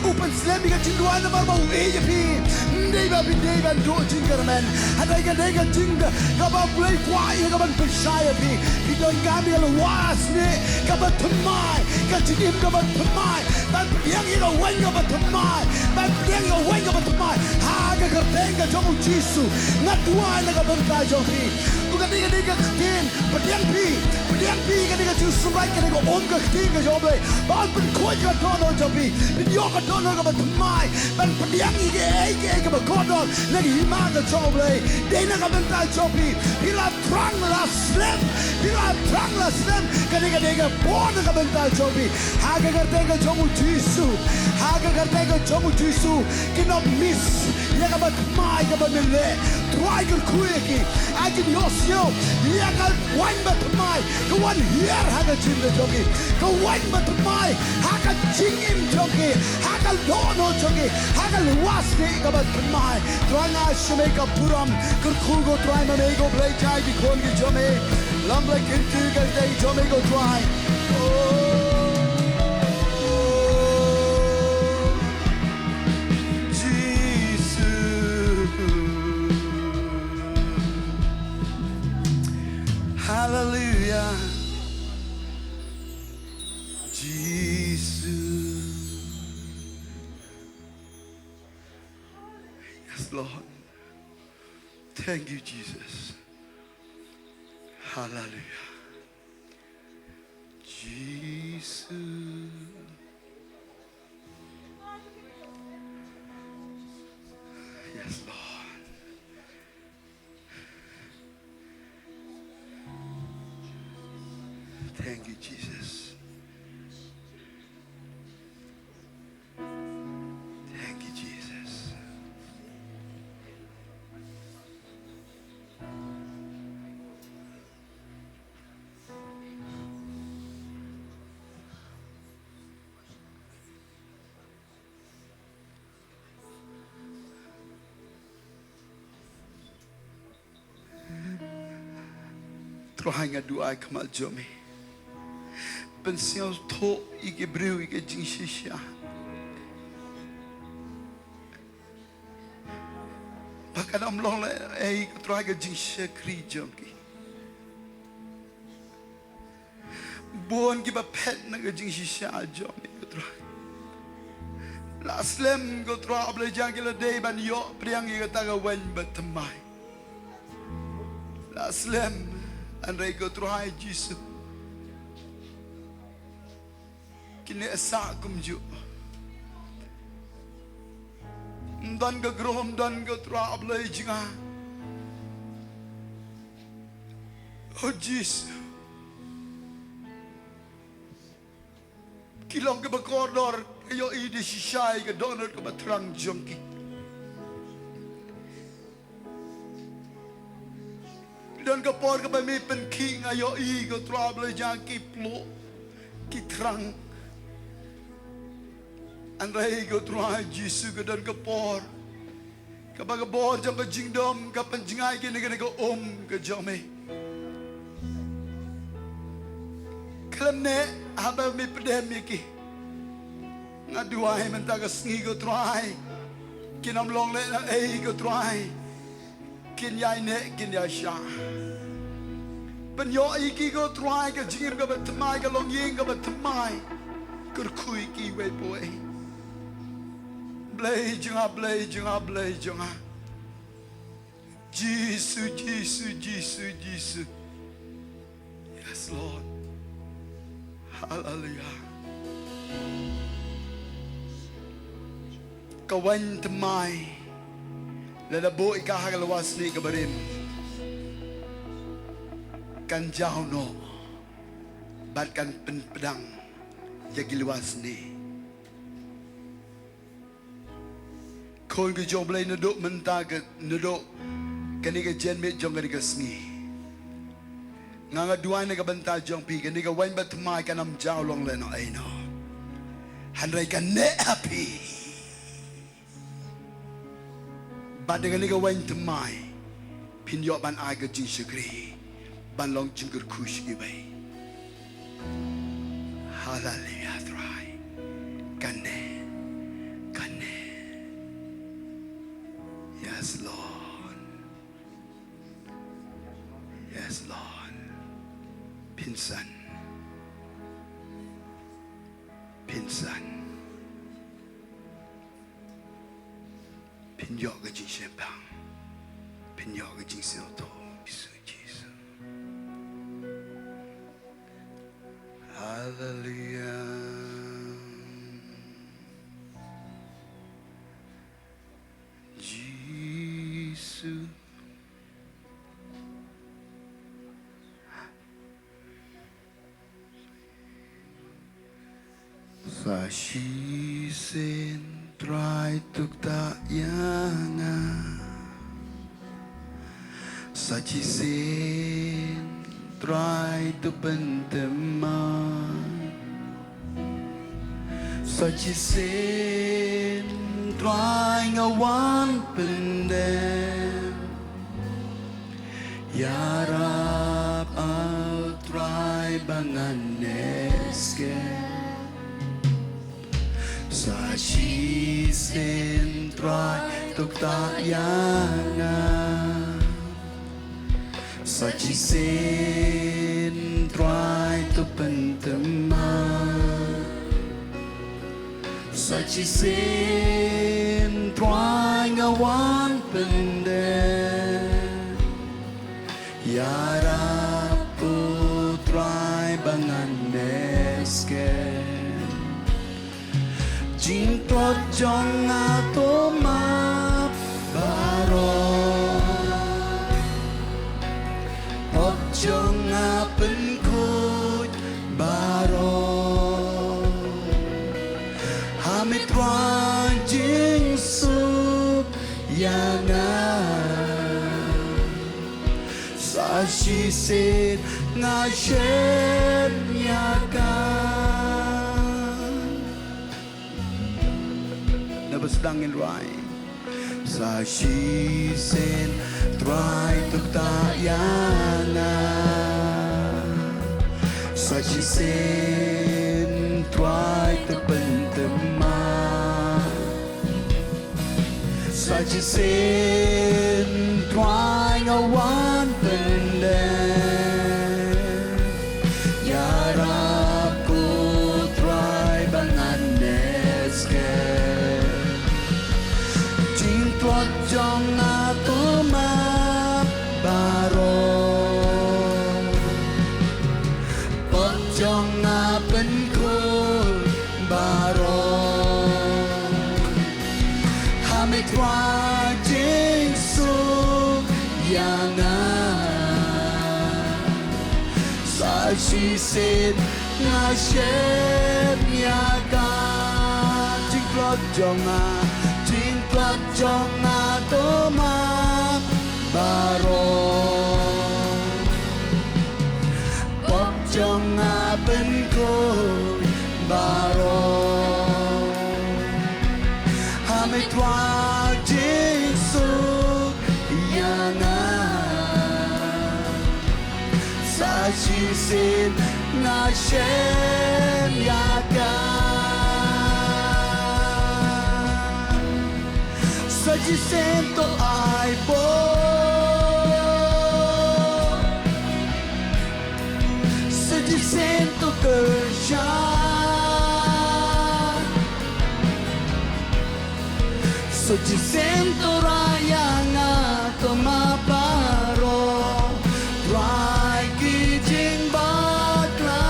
U pynslem ïa ka jingduwai namar ba u ïeit ïa phi. Ym dei ba phi dei ban duh jingkyrmen. Hynrei ka dei ka jing kaba U Blei u kwah ïa ka ban pynshai ïa phi. Phi donkam ïa ka lywa snieh kaba thymmai, ka jingim kaba thymmai, ban pdiang ïa ka waiñ kaba thymmai, ban pdiang ïa ka waiñ kaba thymmai. Ha ka kyrteng ka jong U Jisu, nga duwai na ka bynta jong phi. Kane ka dei ka ktien, pdiang phi, pdiang phi kane ka jingsynreit, kane ka um ka ktien ka jong U Blei, ban pynkhuid ka dohnud jong phi. Phin ïoh ka dohnud kaba thymmai ban pdiang ïa kiei kiei kiba kordor na ka hima ka jong U Blei. Dei na ka bynta jong phi. Phi la thrang la slem, phi la thrang la slem, kane ka dei ka bor na ka bynta jong phi. Ha ka kyrteng ka jong U Jisu, ha ka kyrteng ka jong U Jisu, kin ym miss ïa kaba thymmai kaba men leh. Trai kyrkhu ïa ki, ai kin ïohsngew ïa ka waiñ ba thymmai ka wan hiar ha ka jingim ka jong ki, ka waiñ ba thymmai ha ka jingim jong ki, ha ka dohnud jong ki, ha ka lywa snieh kaba thymmai. Trai, nga ai sha me ka burom, kyrkhu ko Trai ma me ko Blei jai ki khun ki jong me. Lam Blei kyntu ka dei jong me ko Trai. Oh. Thank you, Jesus. Hallelujah. Jesus. Yes, Lord. Thank you, Jesus. Thank you, Jesus. Trai, nga duwai khmat jong me. Pynsngewthuh ïa ki briew ïa ka jingshisha. Ba kan ym long lehnohei ko Trai ka jingshakri jong ki. Bun kiba phet na ka jingshisha jong me ko Trai. La slem ko Trai, haba la jia ki la dei ban ïoh pdiang ïa kata ka waiñ bathymmai. La slem, hynrei ko Trai Jisu, kine sah kumjuh. Ym don ka groom, ym don ko Trai, haba la jia. O Jisu. Ki long kiba kordor, ka ïohi da shisha ïa ka dohnud kaba thrang jong ki. Don ka por kaba me pynkhih, nga ïohi ko Trai, ba la jia ki pluh, ki thrang. Hynrei ko Trai Jisu, ka don ka por kaba ka bor jong ka jingdom ka pynjngai ki na kane ka um ka jong me. Khlem ne haba me pdem ïa ki. Nga duwai mynta ka sngi ko Trai, kin ym long lehnohei ko Trai. Kin ïai neh, kin ïai shah. Pynïoh ïa ki ko Trai ka jingim kaba thymmai, ka longïing kaba thymmai. Kyrkhu ïa ki iwei pa iwei. Blei jong nga, Blei jong nga, Blei jong nga. Jisu, Jisu, Jisu, Jisu. Yes, Lord. Hallelujah. Ka waiñ thymmai, lada buh ïa ka ha ka lywa snieh kaba rim, kan jaw noh bad kan pynpdang ïa ki lywa snieh. Khun ka jong U Blei, naduh mynta, ka naduh kane ka janmiet jong kane ka sngi, nga nga duwai na ka bynta jong phi, kane ka waiñ bathymmai kan ym jaw long lehnohei noh. Hynrei kan neh ha phi. Bad da kane ka waiñ thymmai phin ïoh ban ai ka jingshakri, ban long jingkyrkhu sha kiwei. Haleluya Trai. Kane, kane. Yes, Lord. Yes, Lord. Phin san. Phin san. Phin ïoh ka jingshemphang. Phin ïoh ka jingsngewthuh. Jisu, Jisu. Haleluya. Jisu. Sa shisien Trai to ktah ïa nga. Sa shisien Trai to pynthymmai. Sa shisien Trai nga wan pyndem. Ïarap, ah Trai, ba ngan neh skhem. Sa shisien Trai to ktah ïa nga. Sa shisien Trai to pynthymmai. Sa shisien Trai nga wan pyndem. Ïarap ko Trai ba ngan ïaskhem. Jingtlot jong nga to map baroh. Pop jong nga pynkhuid baroh. Ha me Trai jingsuk ïa nga. Sa shisien nga shem ïa ka. Na ba sdang ngin rwai. Sa shisien Trai to ktah ïa nga. Sa shisien Trai to pynthymmai. Sa shisien Trai nga wan pyndem. Ïarap ko Trai ba ngan ïaskhem. Jingtlot jong nga to map baroh. Pop jong nga pynkhuid baroh. Ha me Trai jingsuk ïa nga. Sa shisien nga shem ïa ka. Jingtlot jong nga, jingtlot jong nga to map baroh. Pop jong nga pynkhuid baroh. Ha me Trai jingsuk ïa nga. Sa shisien nga shem ïa ka. Sa shisien to ai bor. Sa shisien to kyrshan. Sa shisien to rai ïa nga to map baroh. Trai ki jingbakla.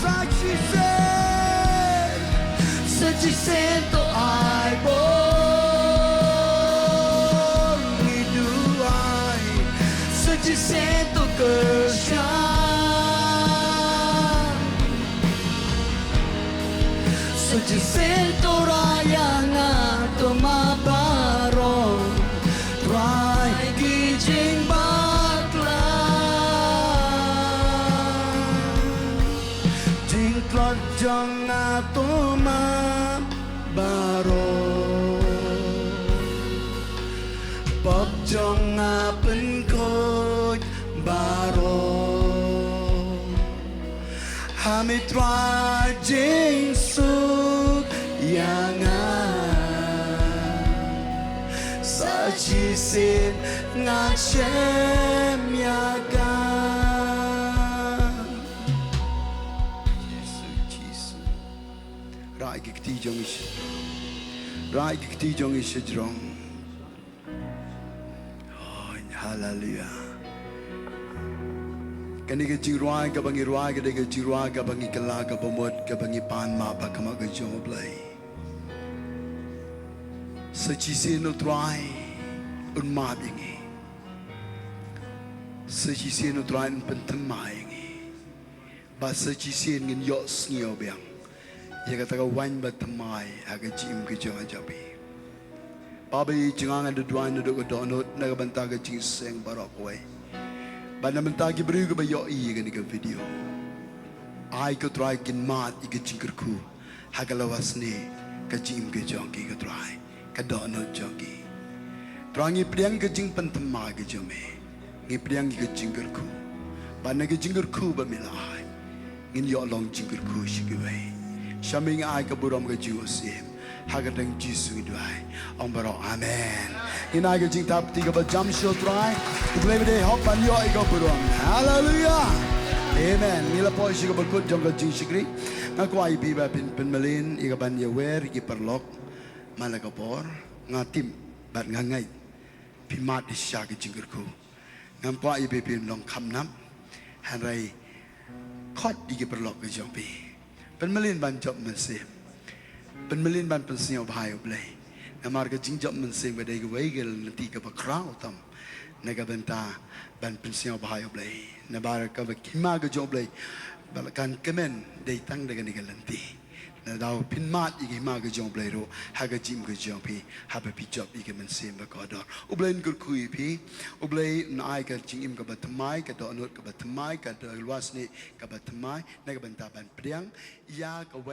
Sa shisien, sa shisien to ai bor ngi duwai. Sa shisien to kyrshan. Sa shisien to rai ïa nga to map baroh. Trai ki jingbakla. Jingtlot jong nga to map baroh. Pop jong nga pynkhuid baroh. Ha me Trai jingsuk ïa nga. Sa shisien nga shem ïa ka. Jisu, Jisu. Rai ki kti jong i sha jrong. Rai ki kti jong i sha jrong. Oh, haleluya. Kane ka jingrwai kaba ngi rwai ka dei ka jingrwai kaba ngi kylla kaba mut kaba ngi pan map ha khmat ka jong U Blei. Sa shisien U Trai un map ïa ngi. Sa shisien U Trai un pynthymmai ïa ngi. Ba sa shisien ngin ïohsngew biang ïa kata ka waiñ ba thymmai ha ka jingim ka jong nga jong phi. Baba, i jong nga nga da duwai naduh ka dohnud na ka bynta ka jingseng baroh kawei. Bad na bynta ki briew kiba ïohi ïa kane ka video, ai ko Trai kin mad ïa ka jingkyrkhu ha ka la wasnieh ka jingim ka jong ki ko Trai, ka dohnud jong ki. Trai, ngi pdiang ka jingpynthymmai ka jong me. Ngi pdiang ïa ka jingkyrkhu. Bad na ka jingkyrkhu ba me la ai, ngin ïoh long jingkyrkhu sha kiwei. Sha me ngi ai ka burom ka jingïohsngew. Ha ka kyrteng Jisu ngi duwai. Ong baroh amen. Ngin ai ka jingthap kti kaba jam sha U Trai. U Blei ba dei hok ban ïoh ïa ka burom. Haleluya. Amen. Ngi la poi sha kaba kut jong ka jingshakri. Nga kwah ïa phi ba phin pynmlien ïa ka ban ïawer ïa ki paralok man la ka por. Nga tip bad nga ngeit phi mad ïa shisha ka jingkyrkhu. Ngam kwah ïa phi phin long kham nap. Hynrei khot ïa ki paralok ka jong phi. Pynmlien ban jop mynsiem. Pynmlien ban pynsngewbha ïa U Blei. Namar ka jingjop mynsiem ka dei kawei ka lynti kaba khraw tam na ka bynta ban pynsngewbha ïa U Blei. Namar kaba ka hima ka jong U Blei ba la kan kmen dei tang da kane ka lynti. Nangta phin mad ïa ka hima ka jong U Blei ruh ha ka jingim ka jong phi haba phi jop ïa ka mynsiem ba kordor. U Blei un kyrkhu ïa phi. U Blei un ai ka jingim kaba thymmai, ka dohnud kaba thymmai, ka dohnud lwasnieh kaba thymmai na ka bynta ban pdiang ïa ka waiñ